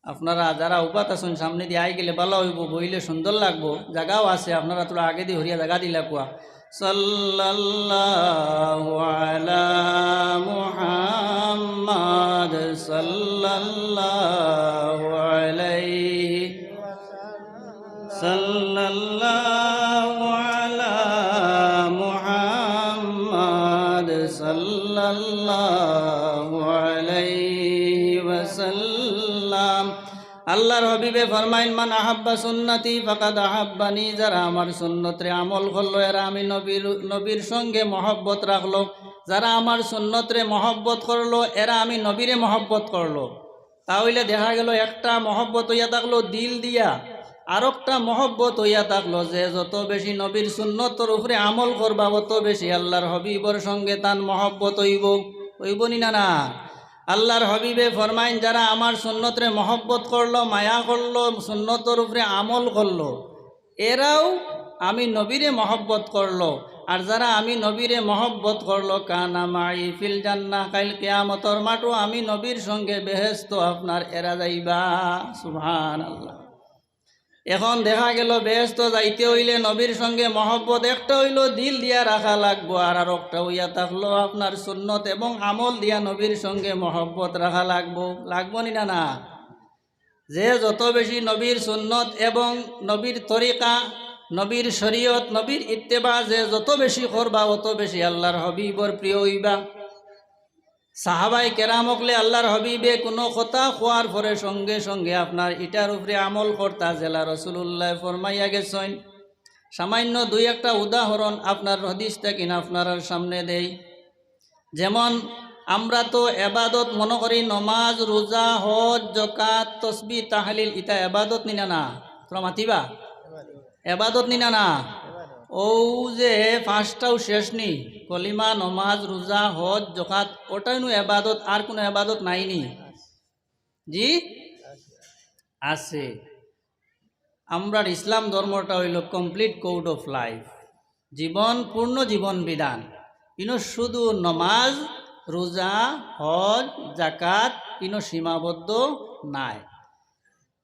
আপনারা যারা উবাত আছইন, সামনেদি আইগেলে বালা অইবো, বইলে সুন্দর লাগবো, জাগাও আছে, আপনারা থুড়া আগেদি হরিয়া জাগা দিলা কুয়া। সাল্লাল্লাহু আলা মুহাম্মাদ, সাল্লাল্লাহু আলাইহি, সাল্লাল্লাহু আলা মুহাম্মাদ, সাল্লাল্লাহু আলাইহি ওয়াসাল্লাম। আল্লাহর হবিবে ফরমাইন, "মান আহাব্বা সুন্নতি ফাকাদ আহাব্বানি।" যারা আমার সুন্নতরে আমল করলো, এরা আমি নবীর, নবীর সঙ্গে মহব্বত রাখলো। যারা আমার সুন্নতরে মহব্বত করলো, এরা আমি নবীরে মহব্বত করলো। তা অইলে দেখা গেল একটা মহব্বত অইয়া থাকলো দিল দিয়া, আরকটা মহব্বত অইয়া থাকলো যে যত বেশি নবীর সুন্নতর উপরে আমল করবা, অত বেশি আল্লাহর হবিবর সঙ্গে তান মহব্বত অইবো, অইবো নি না না? আল্লাহর হবিবে ফরমাইন, "যারা আমার সুন্নতরে মহব্বত করলো, মায়া করলো, সুন্নতর উপরে আমল করলো, এরাও আমি নবীরে মহব্বত করলো। আর যারা আমি নবীরে মহব্বত করলো, কানা মাই ফিল জান্নাহ, কাইল কিয়ামতর মাঠো আমি নবীর সঙ্গে বেহেস্তো আপনার এরা যাইবা।" সুবহানাল্লাহ। এখন দেখা গেল বেহেস্তো যাইতে অইলে নবীর সঙ্গে মহব্বত একটা অইলো দিল দিয়া রাখা লাগবো, আর আরকটা অইয়া থাকলো আপনার সুন্নত এবং আমল দিয়া নবীর সঙ্গে মহব্বত রাখা লাগবো, লাগবো নি না না? যে যত বেশি নবীর সুন্নত এবং নবীর তরিকা, নবীর শরীয়ত, নবীর ইত্তেবা যে যত বেশি করবা, অত বেশি আল্লাহর হবিবর প্রিয় অইবা। সাহাবায়ে কেরাম অকলে আল্লাহর হবিবে কুনু কথা কওয়ার পরে সঙ্গে সঙ্গে আপনার ইটার উপরে আমল করতা, যেলা রাসুলুল্লায় ফরমাইয়া গেছইন। সামান্য দুই একটা উদাহরণ আপনার হাদিস থাকি আপনারার সামনে দেই। যেমন আমরা তো এবাদত মনো করি, নমাজ, রোজা, হজ, জকাত, তসবি, তাহলিল, ইতা এবাদত নি না না? থুড়া মাতিবা? এবাদত নি না না? অউ যে পাঁচটাউ শেষ নি, কলিমা, নমাজ, রোজা, হজ, জকাত, অটাউ নু এবাদত, আর কুনু এবাদত নাই নি? জি? আছে। আমরার ইসলাম ধর্মটা অইলো complete code of life, জীবন, পূর্ণ জীবন বিধান। ইনো শুধু নমাজ, রোজা, হজ, জাকাত, ইনো সীমাবদ্ধ নায়।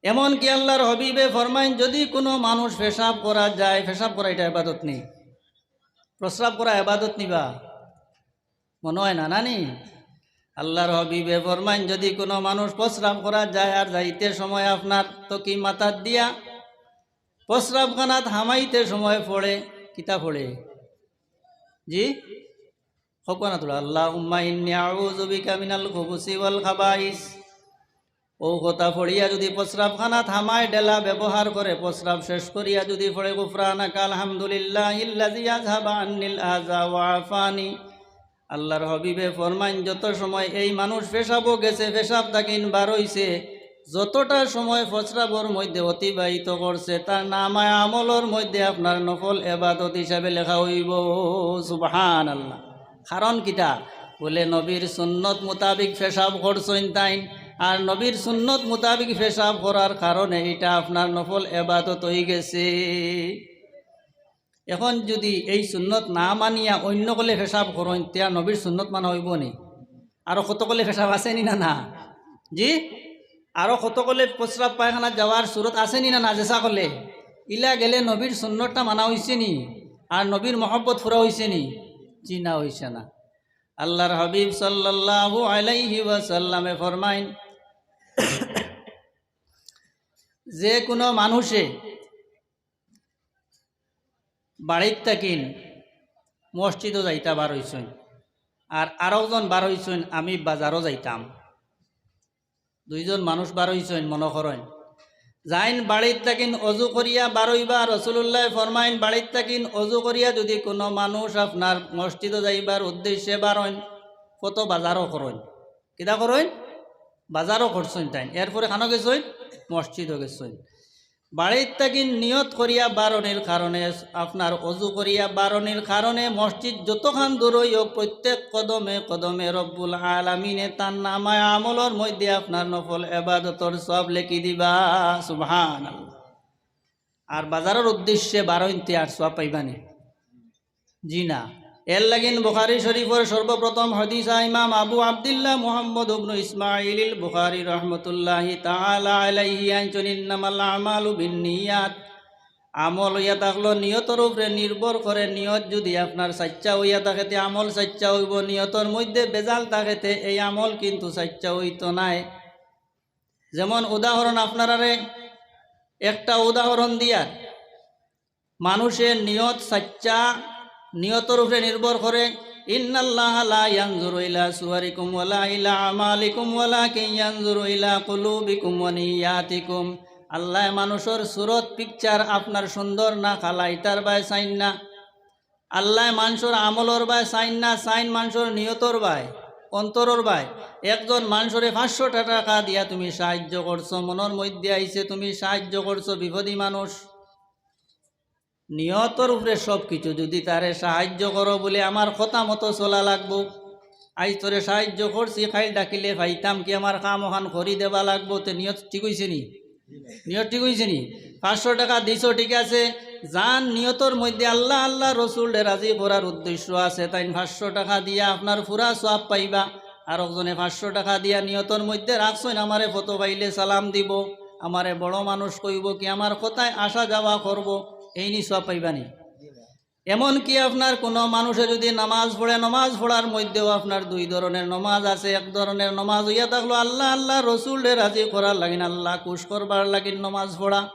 এমনকি আল্লাহর হবিবে ফরমাইন, যদি কুনু মানুষ পেশাব করা যায়, পেশাব করা ইটা এবাদত নি? প্রস্রাব করা এবাদত নি বা? মনো অয় না, না নি? আল্লাহর হবিবে ফরমাইন, যদি কুনু মানুষ প্রস্রাব করা যায় আর যাইতে সময় আপনার তকি মাথাত দিয়া প্রস্রাবখানাত হামাইতে সময় পড়ে, কিতা পড়ে? জি? কউক্কা না থুড়া, "আল্লাহুম্মা ইন্নী আউযু বিকা মিনাল খুবুসি ওয়াল খাবাইস।" অউ কথা পড়িয়া যদি প্রস্রাবখানাত হামায়, ডেলা ব্যবহার করে, প্রস্রাব শেষ করিয়া যদি পড়ে, "গুফরানাকা আলহামদুলিল্লাহিল্লাযী আযহাবা আন্নিল আযা ওয়া আফানি।" আল্লাহর হাবিবে ফরমাইন, যত সময় এই মানুষ পেশাবো গেছে, পেশাব থাকিন বার অইছে, যতটা সময় প্রস্রাবর মধ্যে অতিবাহিত করছে, তার নামায় আমলর মধ্যে আপনার নফল এবাদত হিসাবে লেখা অইবো। সুবহানাল্লাহ। কারণ কিতা? বলে, নবীর সুন্নত মোতাবিক পেশাব করছইন তাইন, আর নবীর সুন্নত মোতাবিক পেশাব করার কারণে ইটা আপনার নফল এবাদত অইগেছে। এখন যুদি এই সুন্নত না মানিয়া অইন্য অকলে পেশাব করইন, তে আর নবীর সুন্নত মানা অইবো নি? আরো কত অকলে পেশাব আছে নি না, না? জি, আরো কত অকলে প্রস্রাব পায়খানা যাওয়ার সুরত আছে নি না, না? যেসা অকলে ইলা গেলে নবীর সুন্নতটা মানা অইছে নি? আর নবীর মহব্বত পুরা অইছে নি? জি না, অইছে না। আল্লাহর হাবিব সাল্লাল্লাহু আলাইহি ওয়াসাল্লামে ফরমাইন, যে কোনো মানুষে বাড়িত থাকিন মসজিদো যাইতা বার অইছইন, আর আরকজন বার অইছইন, আমি বাজারো যাইতাম। দুইজন মানুষ বার অইছইন, মনো করইন, যাইন বাড়িত থাকিন অজু করিয়া বার অইবা। রাসুলুল্লায় ফরমাইন, বাড়িত থাকিন অজু করিয়া যুদি কোনো মানুষ আপনার মসজিদো যাইবার উদ্দেশ্যে বার অইন, কত বাজারো করইন, কিতা করইন? বাজারো করছইন তাইন, এরপরে কানো গেছইন? মসজিদো গেছইন। বাড়িত থাকিন নিয়ত করিয়া বারনির কারণে, আপনার অজু করিয়া বারনির কারণে মসজিদ যতখান দূরই অউক, প্রত্যেক কদমে কদমে রব্বুল আলামিনে তার নামায় আমলর মধ্যে আপনার নফল এবাদতর সওয়াব লেখি দিবা। সুবহানাল্লাহ। আর বাজারর উদ্দেশ্যে বারইন তে আর সওয়াব পাইবা নি? জি না। এর লাগিন বুখারী শরীফর সর্বপ্রথম হাদিসা ইমাম আবু আব্দুল্লাহ মুহাম্মদ ইবনু ইসমাইল বুখারী রহমতুল্লাহি তাআলা আলাইহি আনছইন, "ইন্নামাল আমালু বিন্নিয়াত।" আমল অইয়া থাকলো নিয়তর উপরে নির্ভর করে। নিয়ত যুদি আপনার সাচ্চা অইয়া থাকে, তে আমল সাচ্চা অইবো। নিয়তর মধ্যে বেজাল থাকে, তে এই আমল কিন্তু সাচ্চা অইতো নায়। যেমন উদাহরণ, আপনারারে একটা উদাহরণ দিয়ার, মানুষের নিয়ত সাচ্চা, নিয়তর উপরে নির্ভর করে। ইন্নাল্লাহা লা ইয়ানজুরু ইলা সুয়ারিকুম ওয়ালা ইলা আমালিকুম ওয়ালাকিন ইয়ানজুরু ইলা কুলুবিকুম ওয়া নিয়াতিকুম। আল্লায় মানুষর সুরত, পিকচার আপনার সুন্দর না কালা, ইতার বায় চাইন না। আল্লায় মানষর আমলর বায় চাইন না, চাইন মানষর নিয়তর বায়, অন্তরর বায়। একজন মানষরে পাঁচশো টেকা দিয়া তুমি সাহায্য করছো, মনর মধ্যে আইছে তুমি সাহায্য করছো বিপদী মানুষ, নিয়তর উপরে সব কিছু। যুদি তারে সাহায্য করো বুলে, "আমার কথা মতো চলা লাগবো, আইজ তোরে সাহায্য করছি, কাইল ডাকিলে পাইতাম কি, আমার কাম অখান করি দেবা লাগবো", তে নিয়ত ঠিক অইছে নি? নিয়ত ঠিক অইছে নি? পাঁচশো টেকা দিছো, ঠিক আছে, যান নিয়তর মধ্যে আল্লাহ, আল্লাহ রসুলরে রাজি করার উদ্দেশ্য আছে, তাইন পাঁচশো টেকা দিয়া আপনার পুরা সওয়াব পাইবা। আরকজনে পাঁচশো টেকা দিয়া নিয়তর মধ্যে রাখছইন, "আমারে ফতো পাইলে সালাম দিবো, আমারে বড় মানুষ কইবো কি, আমার কথায় আসা যাওয়া করবো", এইন সওয়াব পাইবা নি? এমনকি আপনার কোনো মানুষে যুদি নামাজ পড়ে, নামাজ পড়ার মধ্যেও আপনার দুই ধরনের নামাজ আছে। এক ধরনের নামাজ অইয়া থাকলো আল্লাহ, আল্লাহ রসুলরে রাজি করার লাগিন, আল্লাহ খুশ করবার লাগিন নামাজ পড়া।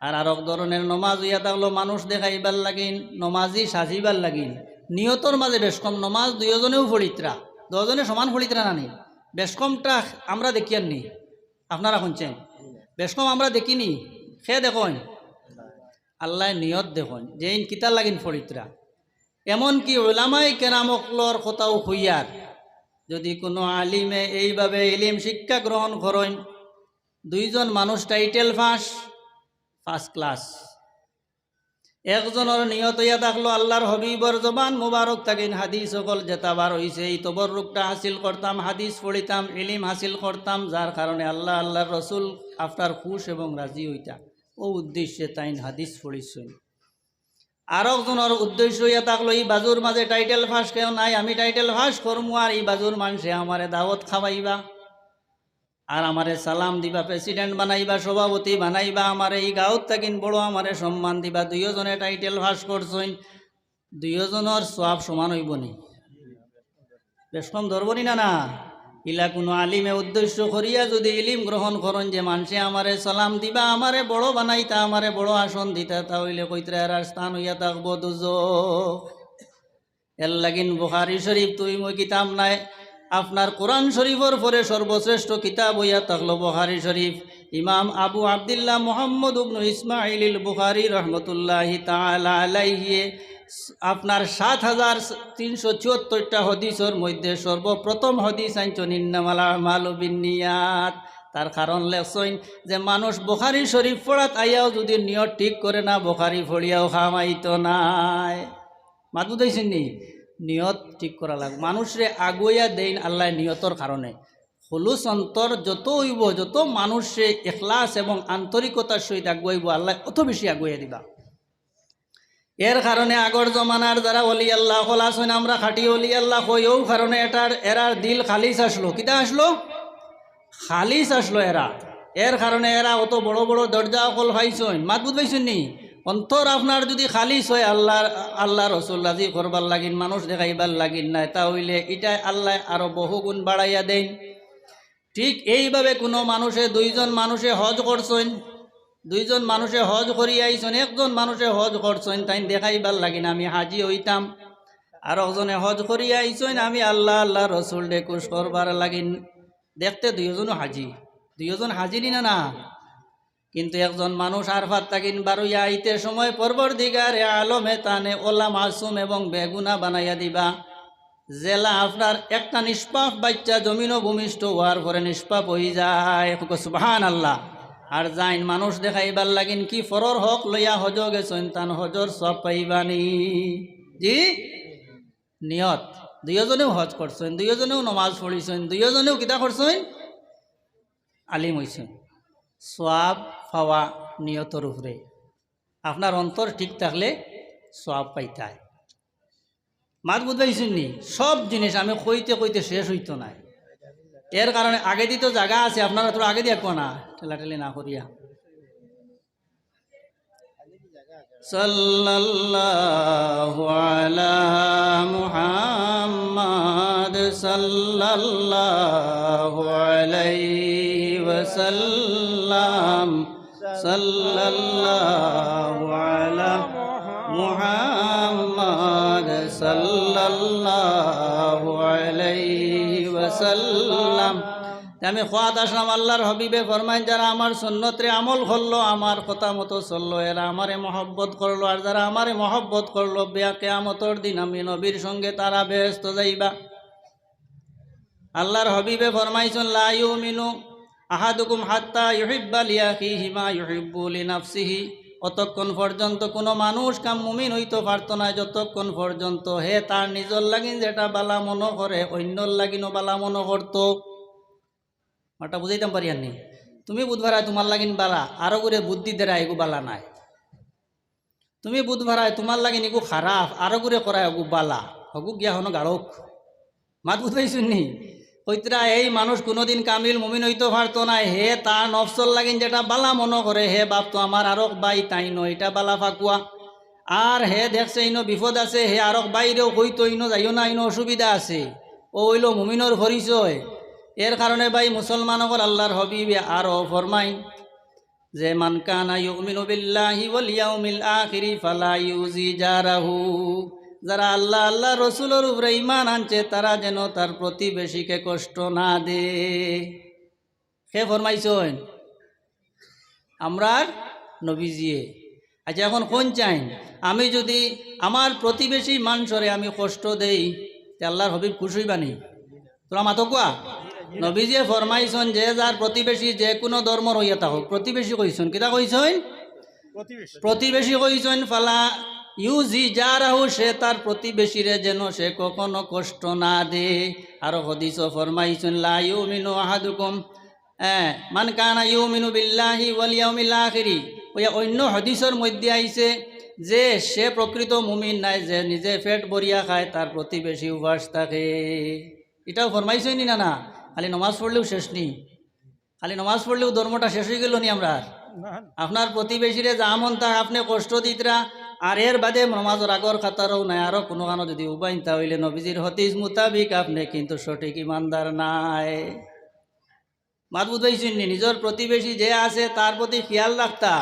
আর আরক ধরনের নামাজ অইয়া থাকলো মানুষ দেখাইবার লাগিন, নামাজি সাজিবার লাগিন। নিয়তর মাঝে বেশ কম নামাজ দুইওজনেও পড়িতরা, দুইওজনে সমান পড়িতরা না নি? বেশ কমটা আমরা দেখিয়ার নি, আপনারা হুনছইন? বেশ কম আমরা দেখি নি। কে দেখইন? আল্লায় নিয়ত দেখইন, যেইন কিতার লাগিন পড়িতরা। এমনকি উলামায়ে কেরাম অকলর কথাও কইয়ার, যুদি কোনো আলিমে এইভাবে ইলিম শিক্ষা গ্রহণ করইন, দুইজন মানুষ টাইটেল পাস, ফার্স্ট ক্লাস, একজনর নিয়ত অইয়া থাকলো আল্লাহর হাবিবর জবান মুবারক থাকিন হাদিস অকল যেতা বার অইছে, এই তবররুকটা হাসিল করতাম, হাদিস পড়িতাম, ইলিম হাসিল করতাম, যার কারণে আল্লাহ, আল্লাহর রসুল আপনার খুশ এবং রাজি অইতা, অউ উদ্দেশ্যে তাইন হাদিস পড়িছইন। আরকজনর উদ্দেশ্য অইয়া থাকলো, ই বাজুর মাঝে টাইটেল পাস কেউ নাই, আমি টাইটেল পাস করমু, আর ই বাজুর মানষে আমারে দাওয়াত খাওয়াইবা, আর আমারে সালাম দিবা, প্রেসিডেন্ট বানাইবা, সভাপতি বানাইবা, আমারে ই গাঁওত থাকিন বড় আমারে সম্মান দিবা। দুইওজনে টাইটেল পাস করছইন, দুইওজনর সওয়াব সমান অইবো নি? বেশ কম ধরবো নি না, না? ইলা কোনো আলিমে উদ্দেশ্য করিয়া যুদি ইলিম গ্রহণ করইন যে মানষে আমারে সালাম দিবা, আমারে বড় বানাইতা, আমারে বড় আসন দিতা, তা অইলে কইতরা এরার স্থান অইয়া থাকবো দুজখ। এর লাগিন বুখারী শরীফ তুই মই কিতাব নায়, আপনার কোরআন শরীফর পরে সর্বশ্রেষ্ঠ কিতাব অইয়া থাকলো বুখারী শরীফ। ইমাম আবু আব্দুল্লাহ মুহাম্মদ ইবনু ইসমাইল আল বুখারী রহমতুল্লাহি তাআলা আলাইহি আপনার সাত হাজার তিনশো চুয়াত্তরটা হাদিসর মধ্যে সর্বপ্রথম হাদিস আনছইন ইন্নামাল আমালু বিন্নিয়াত। তার কারণ লেখছইন যে মানুষ বুখারী শরীফ পড়াত আইয়াও যদি নিয়ত ঠিক করে না, বুখারী পড়িয়াও কাম আইতো নায়। মাত বুঝাইছইন নি? নিয়ত ঠিক করা লাগে। মানুষরে আগুয়াইয়া দেইন আল্লায় নিয়তর কারণে। খুলুস অন্তর যত অইবো, যত মানুষরে ইখলাস এবং আন্তরিকতার সহিত আগুয়াইবো, আল্লায় অত বেশি আগুয়াইয়া দিবা। এর কারণে আগর জমানার যারা অলি আল্লাহ অকল আছইন, আমরা খাঁটি অলি আল্লাহ কই, অউ কারণে এটার, এরার দিল খালিস আছলো। কিতা আছলো? খালিস আছলো এরা। এর কারণে এরা অত বড় বড় দরজা অকল পাইছইন। মাত বুঝ পাইছইন নি? অন্তর আপনার যদি খালিস অয় আল্লাহর, আল্লাহ রসুল রাজি করবার লাগিন, মানুষ দেখাইবার লাগিন নায়, তা অইলে ইটায় আল্লায় আরো বহুগুণ বাড়াইয়া দেইন। ঠিক এইভাবে কুনু মানুষে, দুইজন মানুষে হজ করছইন, দুইজন মানুষে হজ করিয়া আইছইন, একজন মানুষে হজ করছইন, তাইন দেখাইবার লাগিন আমি হাজি অইতাম। আর একজনে হজ করিয়া আইছইন, আমি আল্লাহ, আল্লাহ রসুলরে খুশ করবার লাগিন। দেখতে দুইজনও হাজি, দুইজন হাজি নি না, না? কিন্তু একজন মানুষ আরফাত থাকিন বারইয়া আইতে সময় পরওয়ারদিগারে আলমে তানে অলা মাসুম এবং বেগুনা বানাইয়া দিবা। যেলা আপনার একটা নিষ্পাপ বাইচ্চা জমিনো ভূমিষ্ঠ অওয়ার পরে নিষ্পাপ অইযায়। কউক্কা সুবহানাল্লাহ। আর যাইন মানুষ দেখাইবার লাগিন কি পরর হক লইয়া হজো গেছইন, তান হজর সওয়াব পাইবানি। জি? নিয়ত। দুইওজনেউ হজ করছইন, দুইওজনেউ নমাজ পড়িছইন, দুইওজনেউ কিতা করছইন? আলিম অইছইন। সওয়াব পাওয়া নিয়তর উপরে। আপনার অন্তর ঠিক থাকলে সওয়াব পাইতায়। মাত বুঝ পাইছইন নি? সব জিনিস আমি কইতে কইতে শেষ অইতো নায়। এর কারণে আগেদি তো জাগা আছে, আপনারা থুড়া আগেদি আউক্কা না, ঠেলাঠেলি না করিয়া। সাল্লাল্লাহু আলা মুহাম্মাদ, সাল্লাল্লাহু আলাইহি ওয়াসাল্লাম। সাল্লাল্লাহু আলা মুহাম্মাদ, সাল্লাল্লাহু আলাইহি ওয়াসাল্লাম। তে আমি কওয়াত আসলাম, আল্লাহর হাবিবে ফরমাইন, যারা আমার সুন্নতরে আমল করলো, আমার কথা মতো চললো, এরা আমারে মহব্বত করলো, আর যারা আমারে মহব্বত করলো, বিয়া কিয়ামতর দিন আমি নবীর সঙ্গে তারা বেহেস্ত যাইবা। আল্লাহর হাবিবে ফরমাইছইন, লা ইউমিনু আহাদুকুম হাত্তা ইউহিব্বা লিআখিহি মা ইউহিব্বু লিনাফসিহি। অতক্ষণ পর্যন্ত কুনু মানুষ কাম মুমিন অইতো পারতো নায়, যতক্ষণ পর্যন্ত হে তার নিজর লাগিন যেটা বালা মনো করে, অইন্যর লাগিনও বালা মনো করতো। মাতটা বুঝাইতাম পারিয়ার নি? তুমি বুঝবায় তুমার লাগিন বালা, আরোগুরে বুদ্ধি দেরায় এগু বালা নায়। তুমি বুঝবায় তুমার লাগিন এগু খারাপ, আরোগুরে করায় এগু বালা, হগু গিয়া হনো গাড়ুক। মাত বুঝ পাইছইন নি? কইতরা এই মানুষ কুনুদিন কামিল মুমিন অইতো পারতো নায়, হে তার নফসর লাগিন যেটা বালা মনো করে, হে ভাবতো আমার আরক ভাই তাইন ইটা বালা ফাকুয়া। আর হে দেখছে ইনো বিপদ আছে, হে আরক ভাইরেও কইতো ইনো যাইও না, ইনো অসুবিধা আছে। অউ অইলো মুমিনর পরিচয়। এর কারণে ভাই মুসলমান অকল, আল্লাহর হাবিবে আরো ফরমাইন যে, মান কানা ইউমিনু বিল্লাহি ওয়াল ইয়াউমিল আখিরি ফালা ইউজি জারাহু। যারা আল্লাহ, আল্লাহর রসুলর উপরে ঈমান আনছে, তারা যেন তার প্রতিবেশীকে কষ্ট না দে। কে ফরমাইছইন? আমরার নবীজিয়ে। আচ্ছা, এখন কইন চাইন, আমি যদি আমার প্রতিবেশী মানষরে আমি কষ্ট দেই, তে আল্লাহর হাবিব খুশ অইবা নি? থুড়া মাতউক্কা। নবীজিয়ে ফরমাইছইন যে যার প্রতিবেশী যে কুনু ধর্মর অইয়া থাকউক, প্রতিবেশী কইছইন, কিতা কইছইন? প্রতিবেশী। প্রতিবেশী কইছইন, ফালা ইউজি জারাহু, সে তার প্রতিবেশীরে যেন সে কখনো কষ্ট না দে। আরো হাদিসও ফরমাইছইন, লা ইউমিনু আহাদুকুম, এ, মান কানা ইউমিনু বিল্লাহি ওয়াল ইয়াউমিল আখিরি। অইয়া অইন্য হাদিসর মধ্যে আইছে যে সে প্রকৃত মুমিন নায়, যে নিজে পেট ভরিয়া খায়, তার প্রতিবেশী উপাস থাকে। ইটাও ফরমাইছইন নি না, না? খালি নমাজ পড়লেউ শেষ নি? খালি নমাজ পড়লেউ ধর্মটা শেষ অইগেলো নি আমরার? না। আপনার প্রতিবেশীরে যা মন তা আপনে কষ্ট দিতরা, আর এর বাদে নমাজর আগর কাতারও নায়, আরো কুনুখানো যদি উবাইন, তা অইলে নবীজির হাদিস মোতাবিক আপনে কিন্তু সঠিক ইমানদার নায়। মাত বুঝ পাইছইন নি? নিজর প্রতিবেশী যে আছে, তার প্রতি খিয়াল রাখতা।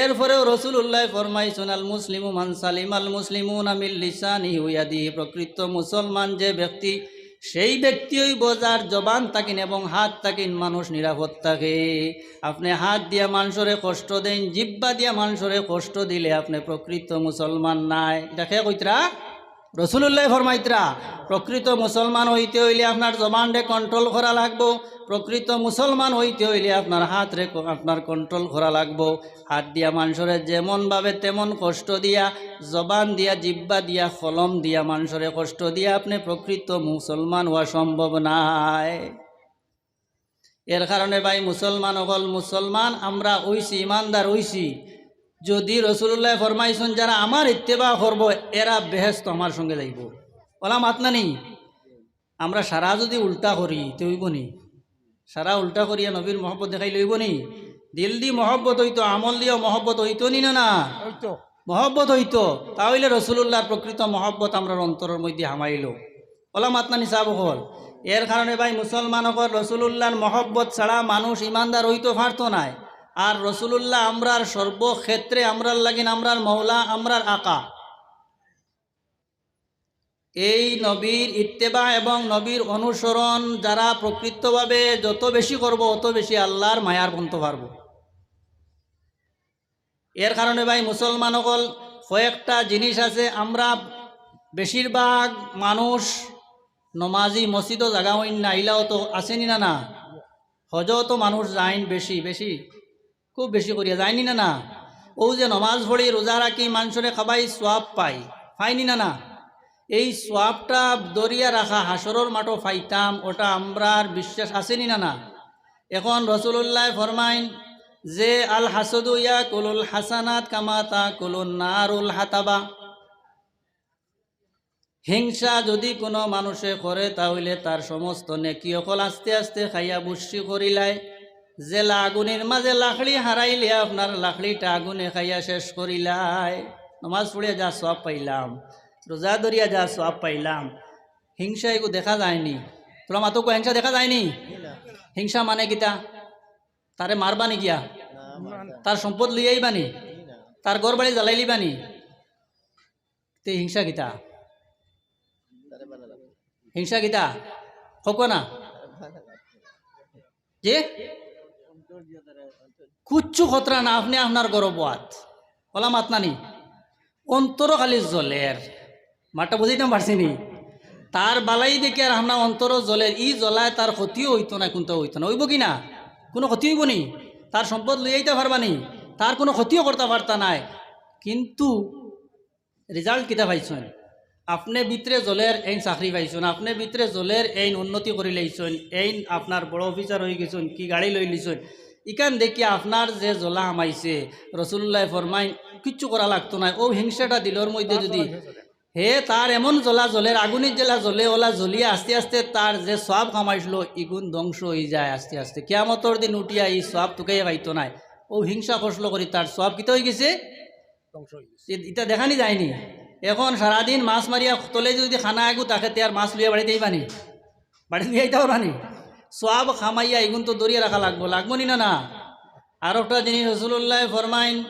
এরপরেও রসুলুল্লায় ফরমাইছইন, আল মুসলিমু মান সালিমাল মুসলিমুনা মিন লিসানিহি ওয়া ইয়াদিহি, প্রকৃত মুসলমান যে ব্যক্তি, সেই ব্যক্তি অইবো যার জবান থাকিন এবং হাত থাকিন মানুষ নিরাপদ থাকে। আপনে হাত দিয়া মানষরে কষ্ট দেইন, জিব্বা দিয়া মানষরে কষ্ট দিলে আপনে প্রকৃত মুসলমান নায়। ইটা কে কইতরা? রসুলুল্লায় ফরমাইতরা। প্রকৃত মুসলমান অইতে অইলে আপনার জবানরে control করা লাগবো, প্রকৃত মুসলমান অইতে অইলে আপনার হাতরে ক-, আপনার control করা লাগবো। হাত দিয়া মানষরে যেমন ভাবে তেমন কষ্ট দিয়া, জবান দিয়া, জিব্বা দিয়া, কলম দিয়া মানষরে কষ্ট দিয়া আপনে প্রকৃত মুসলমান অওয়া সম্ভব নায়। এর কারণে ভাই মুসলমান অকল, মুসলমান আমরা অইছি, ইমানদার অইছি। যদি রসুলুল্লায় ফরমাইছইন, "যারা আমার ইত্তেবা করবো, এরা বেহেস্তো আমার সঙ্গে যাইবো।" অলা মাত না নি? আমরা সারা যদি উল্টা করি, তে অইবো নি? সারা উল্টা করিয়া নবীর মহব্বত দেখাইলে অইবো নি? দিল দি মহব্বত অইতো, আমল দিয়াও মহব্বত অইতো নি না, না? অইতো। মহব্বত অইতো, তা অইলে রসুলুল্লাহর প্রকৃত মহব্বত আমরার অন্তরর মধ্যে হামাইলো। অলা মাত না নি সাব অকল? এর কারণে ভাই মুসলমান অকল, রসুলুল্লাহর মহব্বত ছাড়া মানুষ ইমানদার অইতো পারতো নায়। আর রসুলুল্লাহ আমরার সর্বক্ষেত্রে, আমরার লাগিন, আমরার মৌলা, আমরার আকা। এই নবীর ইত্তেবা এবং নবীর অনুসরণ যারা প্রকৃতভাবে যত বেশি করবো, অত বেশি আল্লাহর মায়ার বনতো পারবো। এর কারণে ভাই মুসলমান অকল, কয়েকটা জিনিস আছে, আমরা বেশিরভাগ মানুষ নমাজি, মসজিদো জাগা অইন না, ইলাও তো আছে নি না, না? হজো তো মানুষ যাইন বেশি, বেশি, খুব বেশি করিয়া যাইন নি না, না? অউ যে নমাজ পড়ি, রোজা রাখি, মানষরে খাবাই, সওয়াব পাই, পাই নি না, না? এই সওয়াবটা ধরিয়া রাখা, হাশরর মাঠো পাইতাম, অটা আমরার বিশ্বাস আছে নি না, না? এখন রসুলুল্লায় ফরমাইন যে, "আল হাসদু ইয়াকুলুল হাসানাত কামা তাকুলুন নারুল হাতাবা।" হিংসা যদি কোনো মানুষে করে, তা অইলে তার সমস্ত নেকি অকল আস্তে আস্তে খাইয়া বুসি করিলায়। যেলা আগুনর মাঝে লাকড়ি হারাইলে আপনার লাকড়িটা আগুনে খাইয়া শেষ করিলায়। নমাজ পড়িয়া যা সওয়াব পাইলাম, রোজা ধরিয়া যা সওয়াব পাইলাম, হিংসা এগু দেখা যায় নি? তুমরা মাতো কও, হিংসা দেখা যায় নি? হিংসা মানে কিতা? তারে মারবা নি গিয়া? তার সম্পদ লইয়া আইবা নি? তার ঘর বাড়ি জ্বালাইলিবা নি? তে হিংসা কিতা? হিংসা কিতা? কউক্কা না? জি? কুচ্ছু খতরা না, আপনে আপনার ঘরো বওয়াত। অলা মাত না নি? অন্তরো খালি জ্বলের। মাতটা বুঝাইতাম পারছি নি? তার বালাই দেখি আর আপনার অন্তরো জ্বলের, ই জ্বলায় তার ক্ষতিও অইতো না, কুন্তা অইতো না। অইবো কি না? কুনু ক্ষতি অইবো নি? তার সম্পদ লইয়া আইতা পারবা নি? তার কুনু ক্ষতিও করতা পারতা নায়। কিন্তু result কিতা পাইছইন? আপনে ভিতরে জ্বলের এইন চাকরি পাইছইন, আপনে ভিতরে জ্বলের এইন উন্নতি করিলাইছইন, এইন আপনার বড় officer অইগেছইন, কি গাড়ি লইলিছইন, ইখান দেখি আপনার যে জ্বলা হামাইছে, রসুলুল্লায় ফরমাইন, কিচ্ছু করা লাগতো নায়, অউ হিংসাটা দিলর মধ্যে যদি হে তার এমন জ্বলা জ্বলের, আগুনর যেলা জ্বলে, অলা জ্বলিয়া আস্তে আস্তে তার যে সওয়াব কামাইছলো, ইগুন ধ্বংস অইযায় আস্তে আস্তে। কিয়ামতর দিন উঠিয়া ই সওয়াব তুকাইয়া পাইতো নায়। অউ হিংসা করছলো করি তার সওয়াব কিতা অইগেছে? ধ্বংস অইগেছে। ই-, ইতা দেখানি যায়নি। এখন সারাদিন মাছ মারিয়া তলে যদি খানা এগু থাকে, তে আর মাছ লইয়া বাড়িত আইবা নি? বাড়িত লইয়া আইতা পারবা নি? সওয়াব কামাইয়া ইগুন তো ধরিয়া রাখা লাগবো, লাগবো নি না, না? আর একটা জিনিস রসুলুল্লায় ফরমাইন,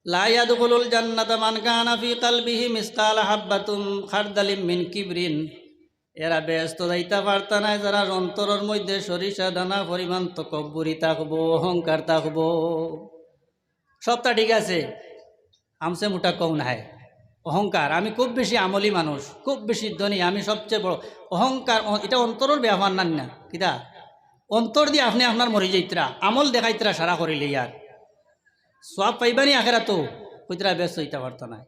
লা ইয়াদখুলুল জান্নাতা মান কানা ফি কালবিহি মিসকালা হাব্বাতুম খারদালিম মিন কিবরিন। এরা বেহেস্তো যাইতা পারতা নায়, যারার অন্তরর মধ্যে সরিষা দানা পরিমাণ তকব্বুরি থাকবো, অহংকার থাকবো। সবটা ঠিক আছে, হামসে মোটা কউন হায়, অহংকার, আমি খুব বেশি আমলি মানুষ, খুব বেশি ধনী, আমি সবচেয়ে বড়। অহংকার, অ-, ইটা অন্তরর ব্যাপার না, না? কিতা? অন্তর দি আপনে আপনার মরি যাইতরা, আমল দেখাইতরা সারা করিলে ইয়ার। সওয়াব পাইবা নি আখেরাতো? কইতরা বেহেস্তো যাইতা পারতা নায়।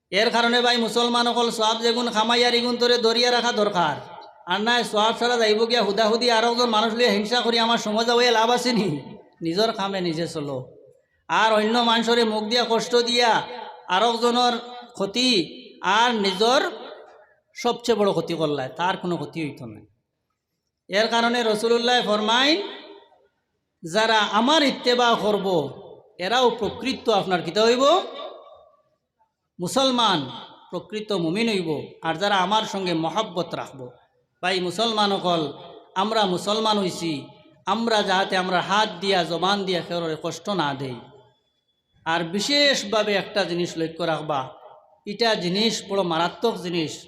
এর কারণে ভাই মুসলমান অকল, সওয়াব যেগুন কামাইয়ার ইগুন তোরে ধরিয়া রাখা দরকার। আর নায় সওয়াব সারা যাইবো গিয়া হুদাহুদি আরকজন মানুষ লইয়া হিংসা করি আমার সমাজ অইয়া লাভ আছে নি? নিজর কামে নিজে চলো। আর অইন্য মানষরে মুখ দিয়া কষ্ট দিয়া আরকজনর ক্ষতি আর নিজর সবচেয়ে বড় ক্ষতি করলায়, তার কুনু ক্ষতি অইতো নায়। এর কারণে রসুলুল্লায় ফরমাইন, যারা আমার ইত্তেবা করবো, এরাউ প্রকৃত আপনার কিতা অইবো? মুসলমান, প্রকৃত মুমিন অইবো। আর যারা আমার সঙ্গে মহব্বত রাখবো, ভাই মুসলমান অকল, আমরা মুসলমান অইছি, আমরা যাতে আমরার হাত দিয়া, জবান দিয়া কেউরে কষ্ট না দেই। আর বিশেষভাবে একটা জিনিস লক্ষ্য রাখবা, ইটা জিনিস বড় মারাত্মক জিনিস।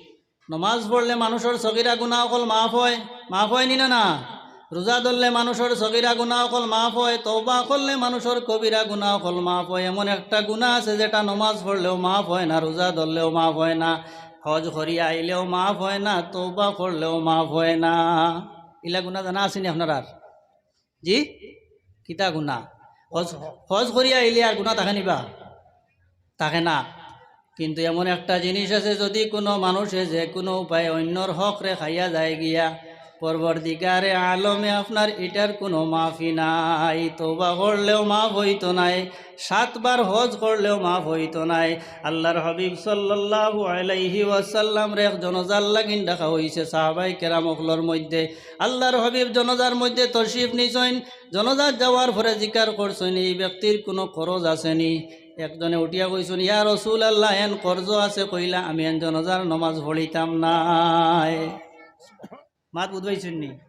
নমাজ পড়লে মানুষর সগিরা গুনা অকল মাফ অয়, মাফ অয় নি না? না, রোজা ধরলে মানুষর সগিরা গুনা অকল মাফ অয়, তওবা করলে মানুষর কবিরা গুনা অকল মাফ অয়। এমন একটা গুনা আছে যেটা নমাজ পড়লেও মাফ অয় না, রোজা ধরলেও মাফ অয় না, হজ করিয়া আইলেও মাফ অয় না, তওবা করলেও মাফ অয় না। ইলা গুনা জানা আছে নি আপনারার? জি, কিতা গুনা? হজ, হজ করিয়া আইলে আর গুনা থাকে নি বা? থাকে না। কিন্তু এমন একটা জিনিস আছে, যদি কোনো মানুষে যে কোনো উপায়ে অন্যর হকরে খাইয়া যায় গিয়া, পরবর্তীকারে আলমে আপনার ইটার কোনো মাফি নাই। তওবা করলেও মাফ অইতো নায়, সাতবার হজ করলেও মাফ অইতো নায়। আল্লাহর হাবিব সাল্লাল্লাহু আলাইহি ওয়াসাল্লামরে এক জনাজার লাগিন ডাকা অইছে সাহাবায়ে কেরাম অকলর মধ্যে। আল্লাহর হাবিব জনাজার মধ্যে তশরিফ নিছইন, জনাজাত যাওয়ার পরে জিকার করছইন, "এই ব্যক্তির কোনো করজ আছে নি?" একজনে উঠিয়া কইছইন, "ইয়া রাসূলুল্লাহ, এন করজ আছে।" কইলা, "আমি এন জনাজার নমাজ পড়িতাম নায়।" মাত বুঝবাইছইন নি?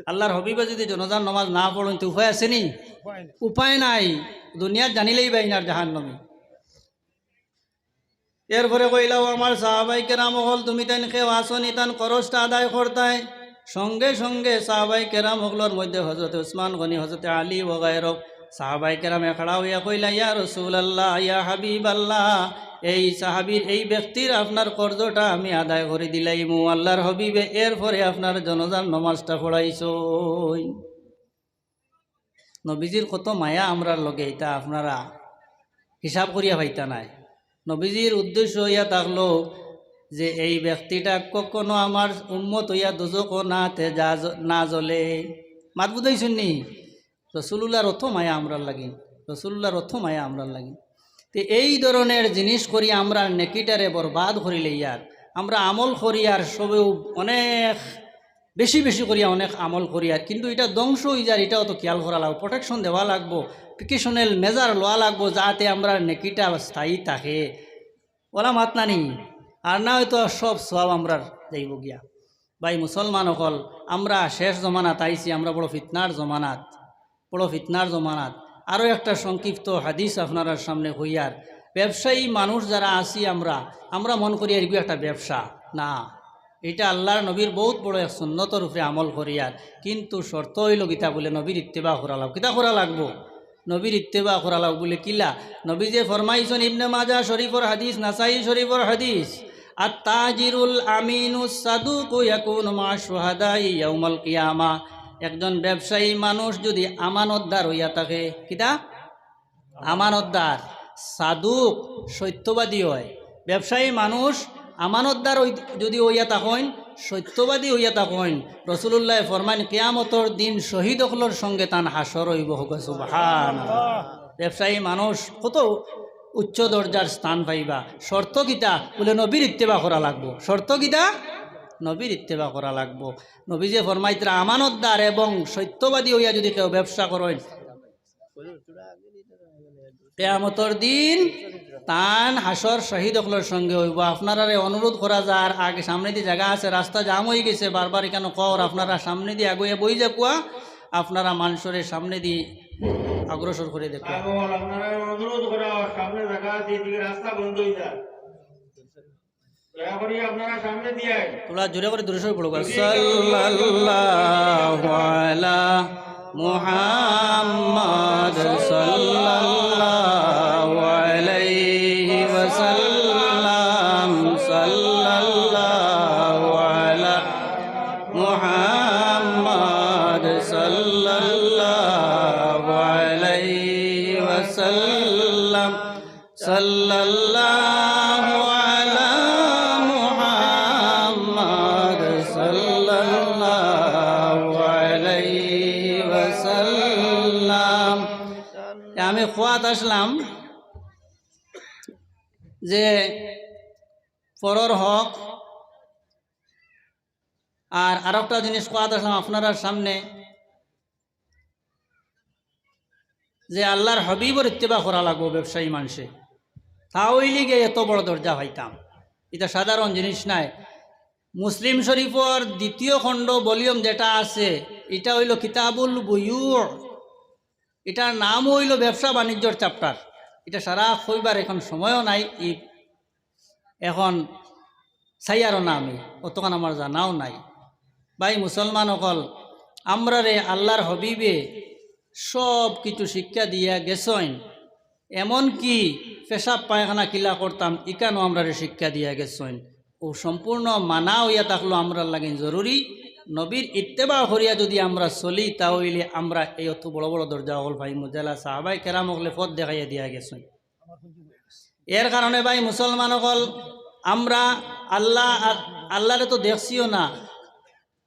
আল্লাহর হাবিবে যদি জনাজার নমাজ না পড়ইন, তো উপায় আছে নি? উপায় নাই। উপায় নাই। দুনিয়াত জানিলেই বাইনার জাহান্নামী। এরপরে কইলা, "ও আমার সাহাবায়ে কেরাম অকল, তুমি তাইন কেউ আছো নি, তান করজটা আদায় করতায়?" সঙ্গে সঙ্গে সাহাবায়ে কেরাম অকলর মধ্যে হযরত উসমান গনি, হযরত আলী ওগায়রো সাহাবায়ে কেরামে খাড়া অইয়া কইলা, "ইয়া রাসূলুল্লাহ, ইয়া হাবিবাল্লাহ, এই সাহাবীর, এই ব্যক্তির আপনার করজটা আমি আদায় করি দিলাইমু।" আল্লাহর হাবিবে এরপরে আপনার জনাজার নমাজটা পড়াইছইন। নবীজির কত মায়া আমরার লগে, ইটা আপনারা হিসাব করিয়া পাইতা নায়। নবীজির উদ্দেশ্য অইয়া থাকলো যে এই ব্যক্তিটা কখনো আমার উম্মত অইয়া দোজখো না তে যা জ-, না জ্বলে। মাত বুঝাইছইন নি? রসুলুল্লাহর অত মায়া আমরার লাগি, রসুলুল্লাহর অত মায়া আমরার লাগি। তে এই ধরনের জিনিস করি আমরা নেকিটারে বরবাদ করি লইয়ার, আমরা আমল করিয়ার সবেউ অনেক বেশি বেশি করিয়া অনেক আমল করিয়ার, কিন্তু ইটা ধ্বংস অই যার, ইটাও তো খেয়াল করা লাগবো, protection দেওয়া লাগবো, precautional measure লওয়া লাগবো, যাতে আমরার নেকিটা স্থায়ী থাকে। অলা মাত না নি? আর না অয় তো সব সওয়াব আমরার যাইবো গিয়া। ভাই মুসলমান অকল, আমরা শেষ জমানাত আইছি, আমরা বড় ফিতনার জমানাত, বড় ফিতনার জমানাত। আরো একটা সংক্ষিপ্ত হাদিস আপনারার সামনে কইয়ার, ব্যবসায়ী মানুষ যারা আছি আমরা, আমরা মন করি এগুলো একটা ব্যবসা না, ইটা আল্লাহর নবীর বউত বড় এক সুন্নতর উপরে আমল করিয়ার, কিন্তু শর্ত অইলো কিতা বুলে নবীর ইত্তেবা করা লাগবো। কিতা করা লাগবো? নবীর ইত্তেবা করা লাগবো বুলে কিলা? নবী যে ফরমাইছইন, ইবনে মাজাহ শরীফর হাদিস, নাসাই শরীফর হাদিস, "আত-তাজিরুল আমিনুস সাদুকু ইয়াকুনু মা'আশ শুহাদাই ইয়াউমাল কিয়ামা।" একজন ব্যবসায়ী মানুষ যদি আমানতদার অইয়া থাকে, কিতা? আমানতদার, সাদুক, সত্যবাদী অয়। ব্যবসায়ী মানুষ আমানতদার অই-, যদি অইয়া থাকইন, সত্যবাদী অইয়া থাকইন, রসুলুল্লায় ফরমাইন, কিয়ামতর দিন শহীদ অকলর সঙ্গে তান হাশর অইবো। হউক সুবহানাল্লাহ। ব্যবসায়ী মানুষ কত উচ্চ দরজার স্থান পাইবা। শর্ত কিতা? বুলে নবীর ইত্তেবা করা লাগবো। শর্ত কিতা? নবীর ইত্তেবা করা লাগবো। নবী যে ফরমাইতরা, আমানতদার এবং সত্যবাদী অইয়া যদি কেউ ব্যবসা করইন, কিয়ামতর দিন তান হাশর শহীদ অকলর সঙ্গে অইবো। আপনারারে অনুরোধ করা যার, আগে সামনেদি জাগা আছে, রাস্তা জাম অই গেছে, বারবার ইখানো কওর, আপনারা সামনেদি আগুয়া বই যাউক্কা, আপনারা মানষরে সামনেদি অগ্রসর করি দেউক্কা। পাগল, আপনারা অনুরোধ করা, সামনে জাগা আছে, এদিকে রাস্তা বন্ধ অই যায়। দয়া করি আপনারা সামনে দিয়ে আইন। থুড়া জোরে করি দুরূদ শরীফ পড়ো। সাল্লাল্লাহু আলা মুহাম্মদ সাল্লাল্লাহু আলাইহি ওয়াসাল্লাম, সাল্লাল্লাহু আলা মুহাম্মদ সাল্লাল্লাহু আলাইহি ওয়াসাল্লাম। সাল্লাল্লাহু আলা মুহাম্মদ সাল্লাল্লাহু আলাইহি ওয়াসাল্লাম। আমি কওয়াত আসলাম যে পরর হক, আর আরোকটা জিনিস কওয়াত আসলাম আপনারার সামনে, যে আল্লাহর হাবিবর ইত্তেবা করা লাগবো ব্যবসায়ী মানষে, তা অইলে গিয়া এত বড় দরজা পাইতাম। ইটা সাধারণ জিনিস নায়। মুসলিম শরীফর দ্বিতীয় খণ্ড ভলিউম যেটা আছে, ইটা অইলো কিতাবুল বুয়ু, ইটার নাম অইলো ব্যবসা বাণিজ্যর chapter। ইটা সারা কইবার এখন সময়ও নাই। ই এখন চাইয়ারও না আমি, অতখান আমার জানাও নাই। ভাই মুসলমান অকল, আমরারে আল্লাহর হাবিবে সব কিছু শিক্ষা দিয়া গেছইন, এমনকি পেশাব পায়খানা কিলা করতাম, ইখানও আমরারে শিক্ষা দিয়া গেছইন। ও সম্পূর্ণ মানা অইয়া থাকলো আমরার লাগি জরুরি। নবীর ইত্তেবা করিয়া যদি আমরা চলি, তা অইলে আমরা এই অত বড় বড় দরজা অকল পাইমু, যেলা সাহাবায়ে কেরাম অকলে পথ দেখাইয়া দিয়া গেছইন। এর কারণে ভাই মুসলমান অকল, আমরা আল্লাহ, আল্লাহরে তো দেখছিও না,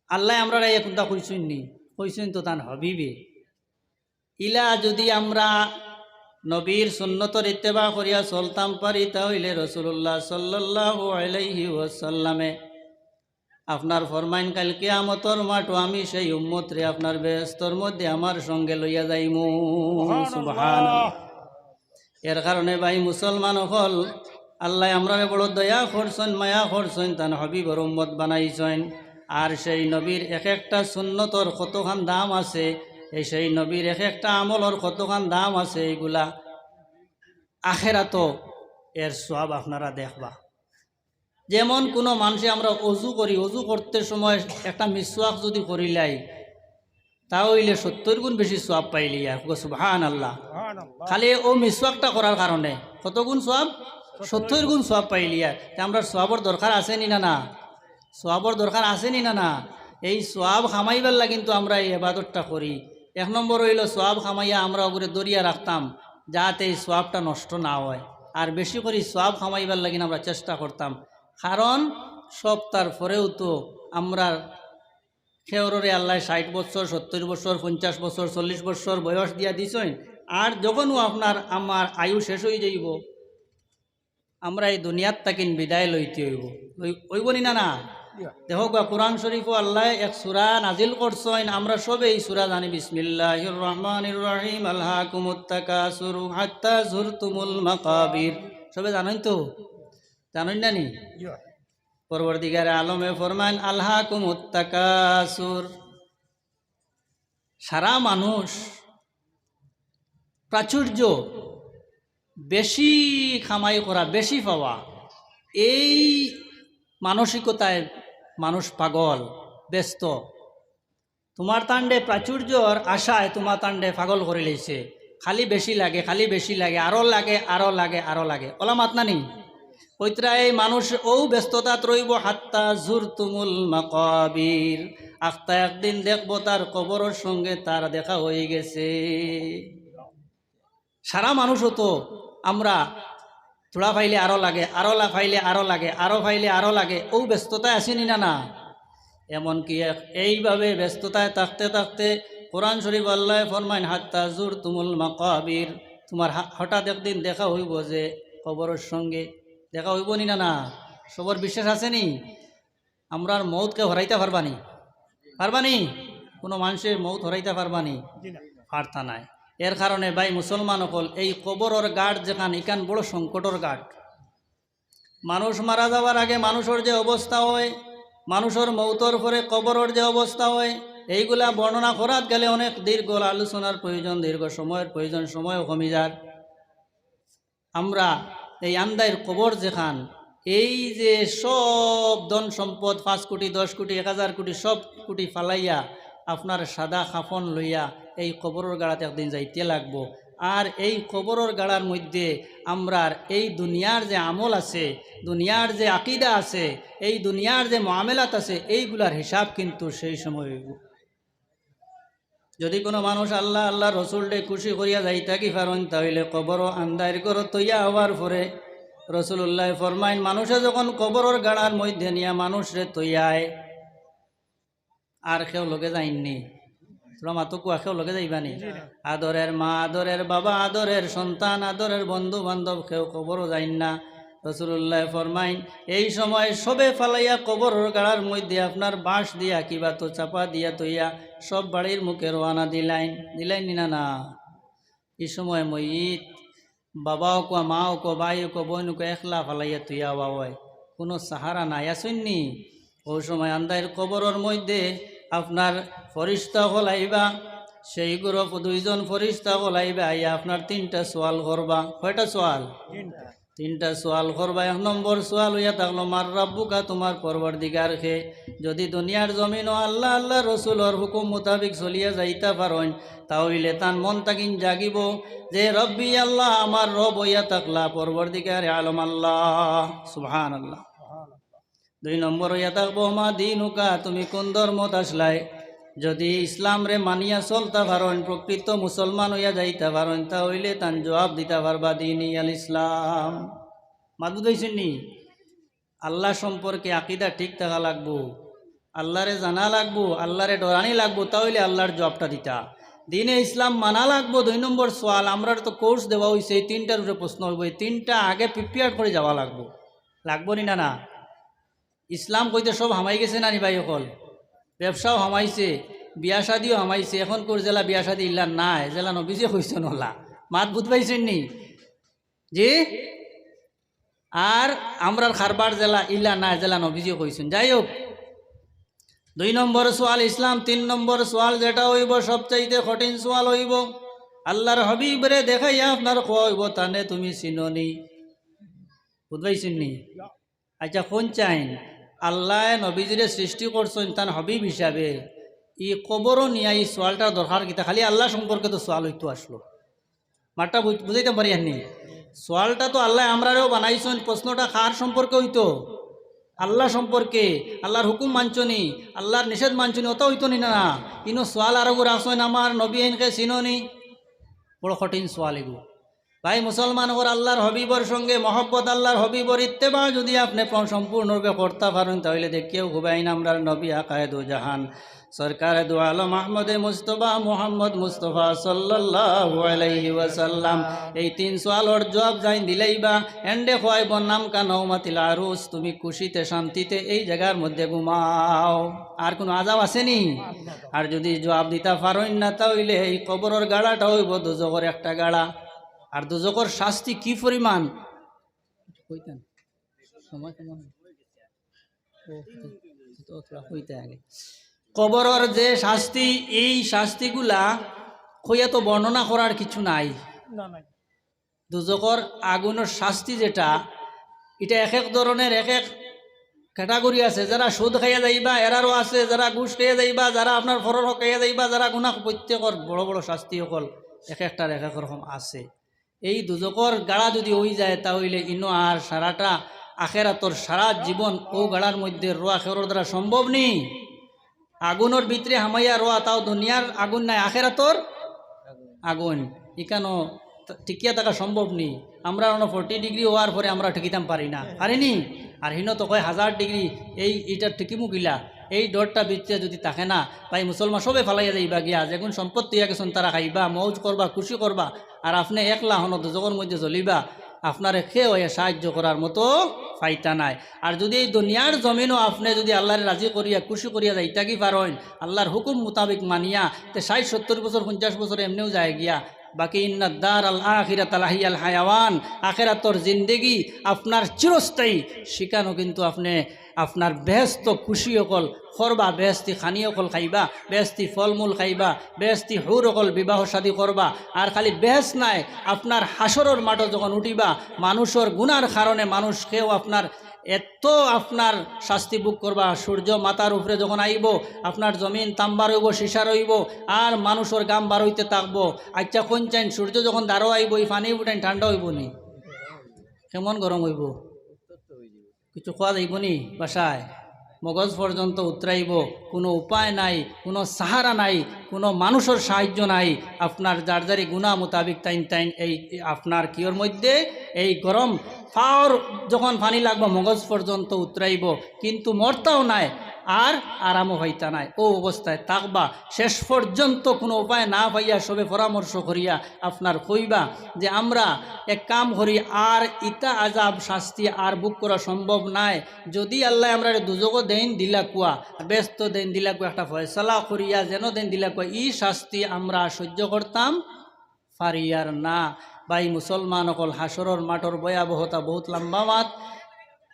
আল্লায় আমরারে কুনতা কইছইন নি? কইছইন তো তান হাবিবে। ইলা যদি আমরা নবীর সুন্নতর ইত্তেবা করিয়া চলতাম পারি, তা অইলে রাসূলুল্লাহ সাল্লাল্লাহু আলাইহি ওয়াসাল্লামে আপনার ফরমাইন, কাইল কিয়ামতর মাঠো আমি সেই উম্মতরে আপনার বেহেস্তর মধ্যে আমার সঙ্গে লইয়া যাইমু। সুবহানাল্লাহ। এর কারণে ভাই মুসলমান অকল, আল্লায় আমরারে বড় দয়া করছইন, মায়া করছইন, তান হাবিবর উম্মত বানাইছইন। আর সেই নবীর এক একটা সুন্নতর কতখান দাম আছে, এই সেই নবীর এক একটা আমলর কতখান দাম আছে, এইগুলা আখেরাতো এর সওয়াব আপনারা দেখবা। যেমন কুনু মানষে, আমরা অজু করি, অজু করতে সময় একটা মিসওয়াক যদি করিলাই, তা অইলে সত্তইর গুণ বেশি সওয়াব পাইলিয়ার। সুবহানাল্লাহ। সুবহানাল্লাহ। খালি অউ মিসওয়াকটা করার কারণে কত গুণ সওয়াব? সত্তইর গুণ সওয়াব পাইলিয়ার। তে আমরার সওয়াবর দরকার আছে নি না, না? সওয়াবর দরকার আছে নি না, না? এই সওয়াব কামাইবার লাগি তো আমরা এই ইবাদতটা করি। এক নম্বর অইলো সওয়াব কামাইয়া আমরা অগুরে ধরিয়া রাখতাম, যাতে এই সওয়াবটা নষ্ট না অয়। আর বেশি করি সওয়াব কামাইবার লাগি আমরা চেষ্টা করতাম, কারণ সবতার পরেও তো আমরার কেউররে আল্লায় ষাইট বছর, সত্তইর বছর, পঞ্চাশ বছর, চল্লিশ বছর বয়স দিয়া দিছইন। আর যখনউ আপনার আমার আয়ু শেষ অইযাইবো, আমরা এই দুনিয়ার থাকিন বিদায় লইতে অইবো, অই-, অইবো নি না, না? দেখউক্কা, কুরআন শরীফো আল্লায় এক সূরা নাজিল করছইন, আমরা সবে এই সূরা জানি, বিসমিল্লাহির রহমানির রহিম, আলহাকুমুত তাকাসুরু হাত্তা যুরতুমুল মাকাবির। সবে জানইন তো? জানইন না নি? পরওয়ারদিগারে আলমে ফরমাইন, আলহাকুমুত তাকাসুর। সারা মানুষ প্রাচুর্য, বেশি কামাই করা, বেশি পাওয়া, এই মানসিকতায় মানুষ পাগল, ব্যস্ত। তুমার তানরে প্রাচুর্যর আশায় তুমার তানরে পাগল করিলাইছে। খালি বেশি লাগে, খালি বেশি লাগে, আরো লাগে, আরো লাগে, আরো লাগে। অলা মাত না নি? অউ তরাই মানুষ অউ ব্যস্ততাত রইবো, হাত্তা যুরতুমুল মাকাবির। আখতা একদিন দেখবো তার কবরর সঙ্গে তার দেখা অইগেছে। সারা মানুষ অতো আমরা থুড়া পাইলে আরো লাগে, আরো লা-, পাইলে আরো লাগে, আরো পাইলে আরো লাগে, অউ ব্যস্ততায় আছি নি না, না? এমনকি এক-, এইভাবে ব্যস্ততায় থাকতে থাকতে কুরআন শরীফো আল্লায় ফরমাইন, হাত্তা যুরতুমুল মাকাবির, তুমার হা-, হঠাৎ একদিন দেখা অইবো যে কবরর সঙ্গে, দেখা অইবো নি না, না? সবর বিশ্বাস আছে নি? আমরার মউত কেউ হরাইতা পারবা নি? পারবা নি? কুনু মানষে মউত হরাইতা পারবা নি? পারতা নায়। এর কারণে ভাই মুসলমান অকল, এই কবরর ঘাট যেখান, ইখান বড় সংকটর ঘাট। মানুষ মারা যাওয়ার আগে মানুষর যে অবস্থা অয়, মানুষর মউতর পরে কবরর যে অবস্থা অয়, এইগুলা বর্ণনা করাত গেলে অনেক দীর্ঘ আলোচনার প্রয়োজন, দীর্ঘ সময়র প্রয়োজন, সময়ও কমি যার। আমরা এই আন্দাইর কবর যেখান, এই যে সব ধন সম্পদ, পাঁচ কোটি, দশ কোটি, এক হাজার কোটি, সব কোটি ফালাইয়া আপনার সাদা কাফন লইয়া এই কবরর গাড়াত একদিন যাইতে লাগবো। আর এই কবরর গাড়ার মধ্যে আমরার এই দুনিয়ার যে আমল আছে, দুনিয়ার যে আকিদা আছে, এই দুনিয়ার যে মুআমেলাত আছে, এইগুলার হিসাব কিন্তু সেই সময় অইবো। যদি কুনু মানুষ আল্লাহ, আল্লাহর রসুলরে খুশি করিয়া যাইতা কি পারইন, তা অইলে কবরো আন্দাইর ঘরো থইয়া আওয়ার পরে রসুলুল্লায় ফরমাইন, মানুষে যখন কবরর গাড়ার মধ্যে নিয়া মানুষরে থইয়ায়, আর কেউ লগে যাইন নি? তুমরা মাতো কুয়া, কেউ লগে যাইবা নি? আদরের মা, আদরের বাবা, আদরের সন্তান, আদরের বন্ধু বান্ধব, কেউ কবরো যাইন না। রসুলুল্লায় ফরমাইন, এই সময় সবে ফালাইয়া কবরর গাড়ার মধ্যে আপনার বাঁশ দিয়া কিবা তো চাপা দিয়া থইয়া সব বাড়ির মুখে রওয়ানা দিলাইন, দিলাইন নি না, না? এই সময় মইত বাবা অকল, মা অকল, ভাই অকল, বইন অকল একলা ফালাইয়া থইয়া আওয়া অয়, কুনু সাহারা নাই, আছইন নি? অউ সময় আন্দাইর কবরর মধ্যে আপনার ফিরিস্তা অকল আইবা, সেই ঘরো দুইজন ফিরিস্তা অকল আইবা, আইয়া আপনার তিনটা সওয়াল করবা। কয়টা সওয়াল? তিনটা। তিনটা সওয়াল করবা। এক নম্বর সওয়াল অইয়া থাকলো, মান রাব্বুকা, তুমার পরওয়ারদিগার কে? যদি দুনিয়ার জমিনো আল্লাহ, আল্লাহর রসুলর হুকুম মোতাবিক চলিয়া যাইতা পারইন, তা অইলে তান মন থাকিন জাগিবো যে রব্বি আল্লাহ, আমার রব অইয়া থাকলা পরওয়ারদিগারে আলম আল্লাহ। সুবহানাল্লাহ। দুই নম্বর অইয়া থাকবো, মা দীনুকা, তুমি কুন ধর্মত আছলায়? যদি ইসলামরে মানিয়া চলতা পারইন, প্রকৃত মুসলমান অইয়া যাইতা পারইন, তা অইলে তান জবাব দিতা পারবা, দীনি আল ইসলাম। মাত বুঝাইছইন নি? আল্লাহ সম্পর্কে আকিদা ঠিক থাকা লাগবো, আল্লাহরে জানা লাগবো, আল্লাহরে ডরানি লাগবো, তা অইলে আল্লাহর জবাবটা দিতা। দীনে ইসলাম মানা লাগবো। দুই নম্বর সওয়াল, আমরারে তো কোর্স দেওয়া অইছে, এই তিনটার উপরে প্রশ্ন অইবো, এই তিনটা আগে প্রিপেয়ার করি যাওয়া লাগবো, লাগবো নি না? না, ইসলাম কইতে সব হামাই গেছে না নি ভাই অকল? ব্যবসাও হামাইছে, বিয়া শাদিও হামাইছে, অখন কুর যেলা বিয়া শাদি ইলা নাই, যেলা নবীজিয়ে কইছইন অলা। মাত বুঝ পাইছইন নি? জি? আর আমরার কারবার যেলা ইলা নাই, যেলা নবীজিয়ে কইছইন। যাই হোক, দুই নম্বর সওয়াল ইসলাম, তিন নম্বর সওয়াল যেটা অইবো সবচাইতে কঠিন সওয়াল অইবো, আল্লাহর হাবিবরে দেখাইয়া আপনার কওয়া অইবো, তানে তুমি চিনো নি? বুঝ পাইছইন নি? আচ্ছা, কইন চাইন, আল্লায় নবীজিরে সৃষ্টি করছইন তান হাবিব হিসাবে, ই কবরো নিয়া ই সওয়ালটার দরকার কিতা? খালি আল্লাহ সম্পর্কে তো সওয়াল অইতো আছলো। মাতটা বুঝ-, বুঝাইতাম পারিয়ার নি? সওয়ালটা তো আল্লায় আমরারেও বানাইছইন, প্রশ্নটা কার সম্পর্কে অইতো? আল্লাহ সম্পর্কে। আল্লাহর হুকুম মানছো নি, আল্লাহর নিষেধ মানছো নি, অতা অইতো নি না? ইনো সওয়াল আরোগু রাখছইন, আমার নবী এইনকে চিনো নি? বড় কঠিন সওয়াল ইগু। ভাই মুসলমান অকল, আল্লাহর হাবিবর সঙ্গে মহব্বত, আল্লাহর হাবিবর ইত্তেবা যদি আপনে প-, সম্পূর্ণরূপে করতা পারইন, তা অইলে দেখিয়াউ কইবা, এইন আমরার নবী আকায়ে দু জাহান, সরকারে দু আলম আহমদে মুস্তফা মুহাম্মদ মুস্তফা সাল্লাল্লাহু আলাইহি ওয়াসাল্লাম। এই তিন সওয়ালর জবাব যেইন দিলাইবা, এন্ডে কওয়া অইবো, নামকা নাওমাতিল আরুস, তুমি খুশিতে শান্তিতে এই জাগার মধ্যে ঘুমাও। আর কুনু আজাব আছে নি? আর যদি জবাব দিতা পারইন না, তা অইলে এই কবরর গাড়াটা অইবো দুজখর একটা গাড়া। আর দুজখর শাস্তি কি পরিমাণ, কইতাম, সময় কম। ও, তো, তো, তো, কইতে আগে। কবরর যে শাস্তি, এই শাস্তিগুলা কইয়া তো বর্ণনা করার কিছু নাই। না, নাই। দুজখর আগুনর শাস্তি যেটা, ইটা এক এক ধরনের এক এক ক্যাটাগরি আছে। যারা সুদ খাইয়া যাইবা, এরারও আছে, যারা ঘুষ খাইয়া যাইবা, যারা আপনার পরর হক খাইয়া যাইবা, যারা গুনাহ, প্রত্যেকর বড় বড় শাস্তি অকল এক একটার এক এক রকম আছে। এই দুজখর গাড়া যদি অইযায়, তা অইলে ইনো আর সারাটা আখেরাতর সারা জীবন অউ গাড়ার মধ্যে রওয়া কেউরর দ্বারা সম্ভব নি। আগুনর ভিতরে হামাইয়া রওয়া, তাও দুনিয়ার আগুন নায়, আখেরাতর আগুন। ইখানো ত-, টিকিয়া থাকা সম্ভব নি। আমরার অনো ফর্টি ডিগ্রি অওয়ার পরে আমরা টিকিতাম পারি না, পারি নি? আর হিনো তো কয় হাজার ডিগ্রি, এই, ইটা টিকিমু কিলা? এই ডরটা ভিতরে যদি থাকে না, ভাই মুসলমান সবে ফালাইয়া যাইবা গিয়া, যেগুন সম্পদ থইয়া গেছইন তারা খাইবা, মৌজ করবা, খুশি করবা, আর আপনে একলা হনো দুজখর মধ্যে জ্বলিবা, আপনারে কেউ অইয়া সাহায্য করার মতো পাইতা নায়। আর যদি এই দুনিয়ার জমিনো আপনে যদি আল্লাহরে রাজি করিয়া, খুশি করিয়া যাইতা কি পারইন, আল্লাহর হুকুম মোতাবেক মানিয়া, তে ষাইট সত্তর বছর, পঞ্চাশ বছর এমনেউ যায় গিয়া, বাকি ইন্নাদ দারাল আখিরাতা লাহিয়াল হায়াওয়ান, আখেরাতর জিন্দেগি আপনার চিরস্থায়ী। সেখানো কিন্তু আপনে আপনার বেহেস্ত খুশি অকল করবা, বেহেস্তি খানি অকল খাইবা, বেহেস্তি ফলমূল খাইবা, বেহেস্তি হুর অকল বিবাহ শাদী করবা। আর খালি বেহেস্ত নায়, আপনার হাশরর মাঠো যখন উঠিবা, মানুষর গুনার কারণে মানুষ কেউ আপনার এত আপনার শাস্তি ভোগ করবা, সূর্য মাথার উপরে যখন আইবো, আপনার জমিন তাম্বার অইবো, সীসার অইবো, আর মানুষর ঘাম বার অইতে থাকবো। আচ্ছা, কইন চাইন, সূর্য যখন দারো আইবো, ই পানি উঠেন ঠান্ডা অইবো নি? কেমন গরম অইবো? কিছু কওয়া যাইবো নি ভাষায়? মগজ পর্যন্ত উতরাইবো, কুনু উপায় নাই, কুনু সাহারা নাই, কুনু মানুষর সাহায্য নাই। আপনার যার যারি গুনাহ মোতাবিক তাইন তাইন এই আপনার কিওর মধ্যে এই গরম পাওর যখন পানি লাগবো মগজ পর্যন্ত উতরাইবো, কিন্তু মরতাও নায়, আর আরামও পাইতা নায়। অউ অবস্থায় থাকবা, শেষ পর্যন্ত কুনু উপায় না পাইয়া সবে পরামর্শ করিয়া আপনার কইবা যে আমরা এক কাম করি, আর ইতা আজাব শাস্তি আর ভোগ করা সম্ভব নায়। যদি আল্লায় আমরারে দুজখো দেইন দিলাকুয়া, বেহেস্তো দেইন দিলাকুয়া, একটা ফয়সালা করিয়া যেন দেইন দিলাকুয়া, ই শাস্তি আমরা সহ্য করতাম পারিয়ার না। ভাই মুসলমান অকল, হাশরর মাঠর ভয়াবহতা বহুত লম্বা মাত।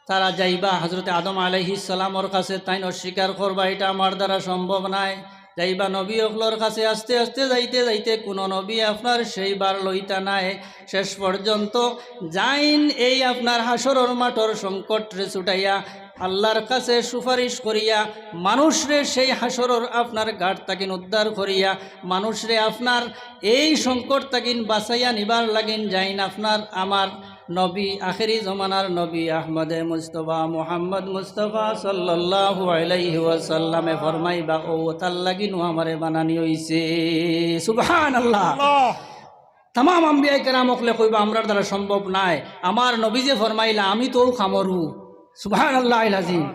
তারা যাইবা হজরতে আদম আলাইহিস সালামর কাছে, তাইন অস্বীকার করবা, ইটা আমার দ্বারা সম্ভব নায়। যাইবা নবী অকলর কাছে। আস্তে আস্তে যাইতে যাইতে কোনো নবী আপনার সেই বার লইতা নায়। শেষ পর্যন্ত যাইন এই আপনার হাশরর মাঠর সংকটরে ছুটাইয়া আল্লাহর কাছে সুপারিশ করিয়া মানুষরে সেই হাশরর আপনার ঘাট তাকিন উদ্ধার করিয়া মানুষরে আপনার এই সংকট তাকিন বাঁচাইয়া নিবার লাগিন যাইন আপনার আমার নবী, আখেরি জমানার নবী আহমদে মুস্তফা, মুহাম্মদ মুস্তফা সাল্লাল্লাহু আলাইহি ওয়াসাল্লামে ফরমাইবা, "ও তার লাগিনও আমারে বানানি অইছে।" সুবহানাল্লাহ। তামাম আম্বিয়ায়ে কেরাম অকলে কইবা, "আমরার দ্বারা সম্ভব নায়, আমার নবী যে ফরমাইলা, আমি তো অউ কামরু।" সুবহানাল্লাহিল আজিম।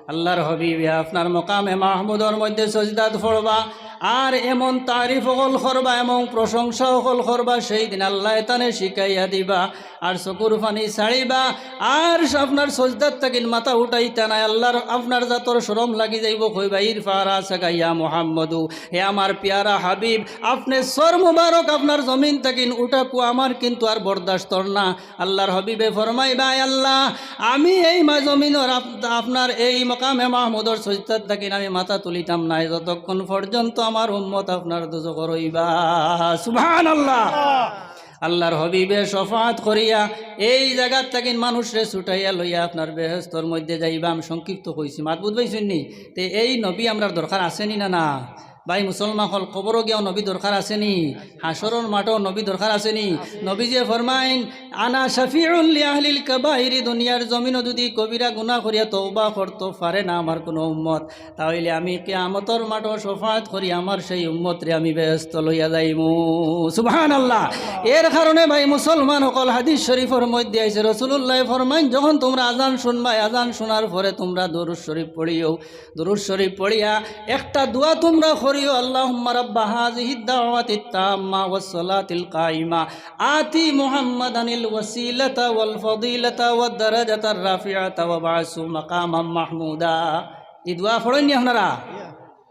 আল্লাহর হাবিবে আপনার মকামে মাহমুদর মধ্যে সজদাত পড়বা, আর এমন তারিফ অকল করবা, এমন প্রশংসা অকল করবা, সেই দিন আল্লায় তানে শিখাইয়া দিবা। আর চকুর পানি ছাড়িবা, আর আপনার সজদাত তাকিন মাথা উঠাইতা নায়। আল্লাহর আপনার জাতর শরম লাগি যাইবো, কইবা, "ইরফা রাসাকা ইয়া মুহাম্মদু, হে আমার পিয়ারা হাবিব, আপনে সর মুবারক আপনার জমিন তাকিন উঠাকু, আমার কিন্তু আর বরদাস্তর না।" আল্লাহর হাবিবে ফরমাইবা, "আয় আল্লাহ, আমি এই মা জমিনর আপ-, আপনার এই মকামে মাহমুদর সজদাত তাকিন আমি মাথা তুলিতাম নায়, যতক্ষণ পর্যন্ত আমার উম্মত আপনার দোজখর অইবা।" সুবহানাল্লাহ। আল্লাহর হাবিবে শফাআত করিয়া এই জাগাত তাকিন মানুষরে ছুটাইয়া লইয়া আপনার বেহেস্তর মধ্যে যাইবা। আমি সংক্ষিপ্ত কইছি, মাত বুঝবাইছইন নি? তে এই নবী আমরার দরকার আছে নি না, না? ভাই মুসলমান অকল, কবরো গিয়াও নবী দরকার আছে নি? হাশরর মাঠো নবী দরকার আছে নি? নবী যে ফরমাইন, "আনা শাফিউল লি আহলিল কাবাইরি", দুনিয়ার জমিনো যদি কবিরা গুনাহ করিয়া তওবা করতো পারে না আমার কোনো উম্মত, তাইলে আমি কিয়ামতর মাঠো শফাআত করি আমার সেই উম্মতরে আমি বেহেস্তো লইয়া যাইমু। সুবহানাল্লাহ। এর কারণে ভাই মুসলমান অকল, হাদিস শরীফর মধ্যে আইছে, রাসূলুল্লায় ফরমাইন, "যখন তুমরা আজান শুনবায়, আজান শুনার পরে তুমরা দুরূদ শরীফ পড়িও, দুরূদ শরীফ পড়িয়া একটা দোয়া তুমরা করিও, আল্লাহুম্মা রাব্বা হাযিহিদ দাওয়াতিত তাম্মা ওয়াস সালাতিল কাইমা, আতি মুহাম্মাদানিল ওয়াসিলাতা ওয়াল ফাদিলাতা ওয়াদ দারাজাতার রাফিআতা ওয়াবআসহু মাকামাম মাহমুদা।" ই দোয়া পড়ইন নি আপনারা?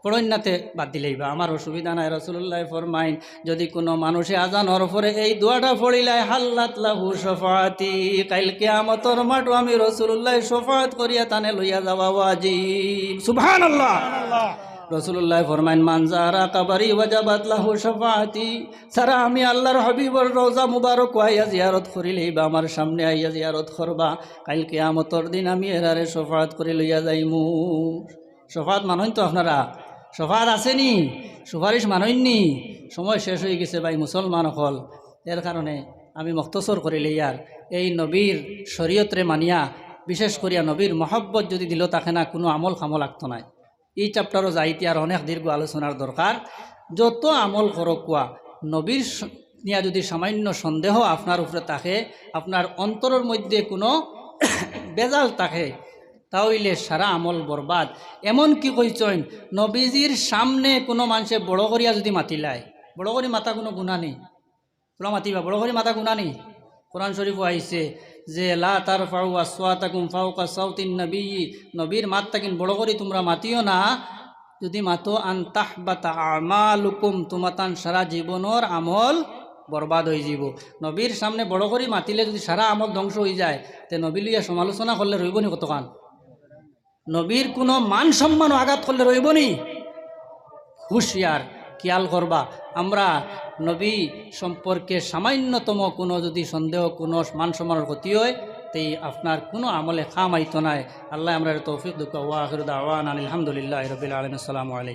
পড়ইন না তে বাদ দিলাইবা, আমার অসুবিধা নাই। রাসূলুল্লায় ফরমাইন, যদি কোনো মানুষে আজানর পরে এই দোয়াটা পড়িলায়, "হাল্লাত লাহু শাফাআতি", কাইল কিয়ামতর মাঠো আমি রাসূলুল্লায় শফাআত করিয়া তানে লইয়া যাওয়া ওয়াজিব। সুবহানাল্লাহ। রাসূলুল্লায় ফরমাইন, "মান জারা কাবারি ওয়াজাবাত লাহু শাফাআতি", যারা আমি আল্লাহর হাবিবর রওজা মুবারক আইয়া জিয়ারত করিলাইবা, আমার সামনে আইয়া জিয়ারত করবা, কাইল কিয়ামতর দিন আমি এরারে শফাআত করি লইয়া যাইমু। শফাআত মানইন তো আপনারা? শফাআত আছে নি? সুপারিশ মানইন নি? সময় শেষ অইগেছে ভাই মুসলমান অকল। এর কারণে আমি মখতসর করিলাইয়ার, এই নবীর শরীয়তরে মানিয়া, বিশেষ করিয়া নবীর মহব্বত যদি দিলো থাকে না, কুনু আমল কামো লাগতো নায়। ই চ্যাপ্টারো যাইতে আর অনেক দীর্ঘ আলোচনার দরকার। যত আমল করউক্কা, নবীর স-, নিয়া যদি সামান্য সন্দেহ আপনার উপরে থাকে, আপনার অন্তরর মধ্যে কুনু বেজাল থাকে, তা অইলে সারা আমল বরবাদ। এমনকি কইছইন, নবীজির সামনে কুনু মানষে বড় করিয়া যদি মাতিলায়, বড় করি মাতা কুনু গুনা নি? তোরা মাতিবা, বড় করি মাতা গুনা নি? কোরআন শরীফো আইছে যে, "লা তারফাউ আসওয়াতাকুম ফাওকা সাউতিন নবী", নবীর মাত তাকিন বড় করি তুমরা মাতিও না। যদি মাতো, "আন তাহবাতা আমালুকুম", তুমাতান সারা জীবনর আমল বরবাদ অইযিবো। নবীর সামনে বড় করি মাতিলে যদি সারা আমল ধ্বংস অইযায়, তে নবী লইয়া সমালোচনা করলে রইবো নি কতখান? নবীর কুনু মান সম্মানো আঘাত করলে রইবো নি? হুঁশিয়ার, খিয়াল করবা, আমরা নবী সম্পর্কে সামান্যতম কুনু যদি সন্দেহ, কুনু মান সম্মানর ক্ষতি অয়, তে আপনার কুনু আমলে কাম আইতো নায়। আল্লায় আমরারে তৌফিক দেউক্কা। ওয়া আখিরু দাওয়ানা আলহামদুলিল্লাহি রাব্বিল আলামিন। আসসালামু আলাইকুম।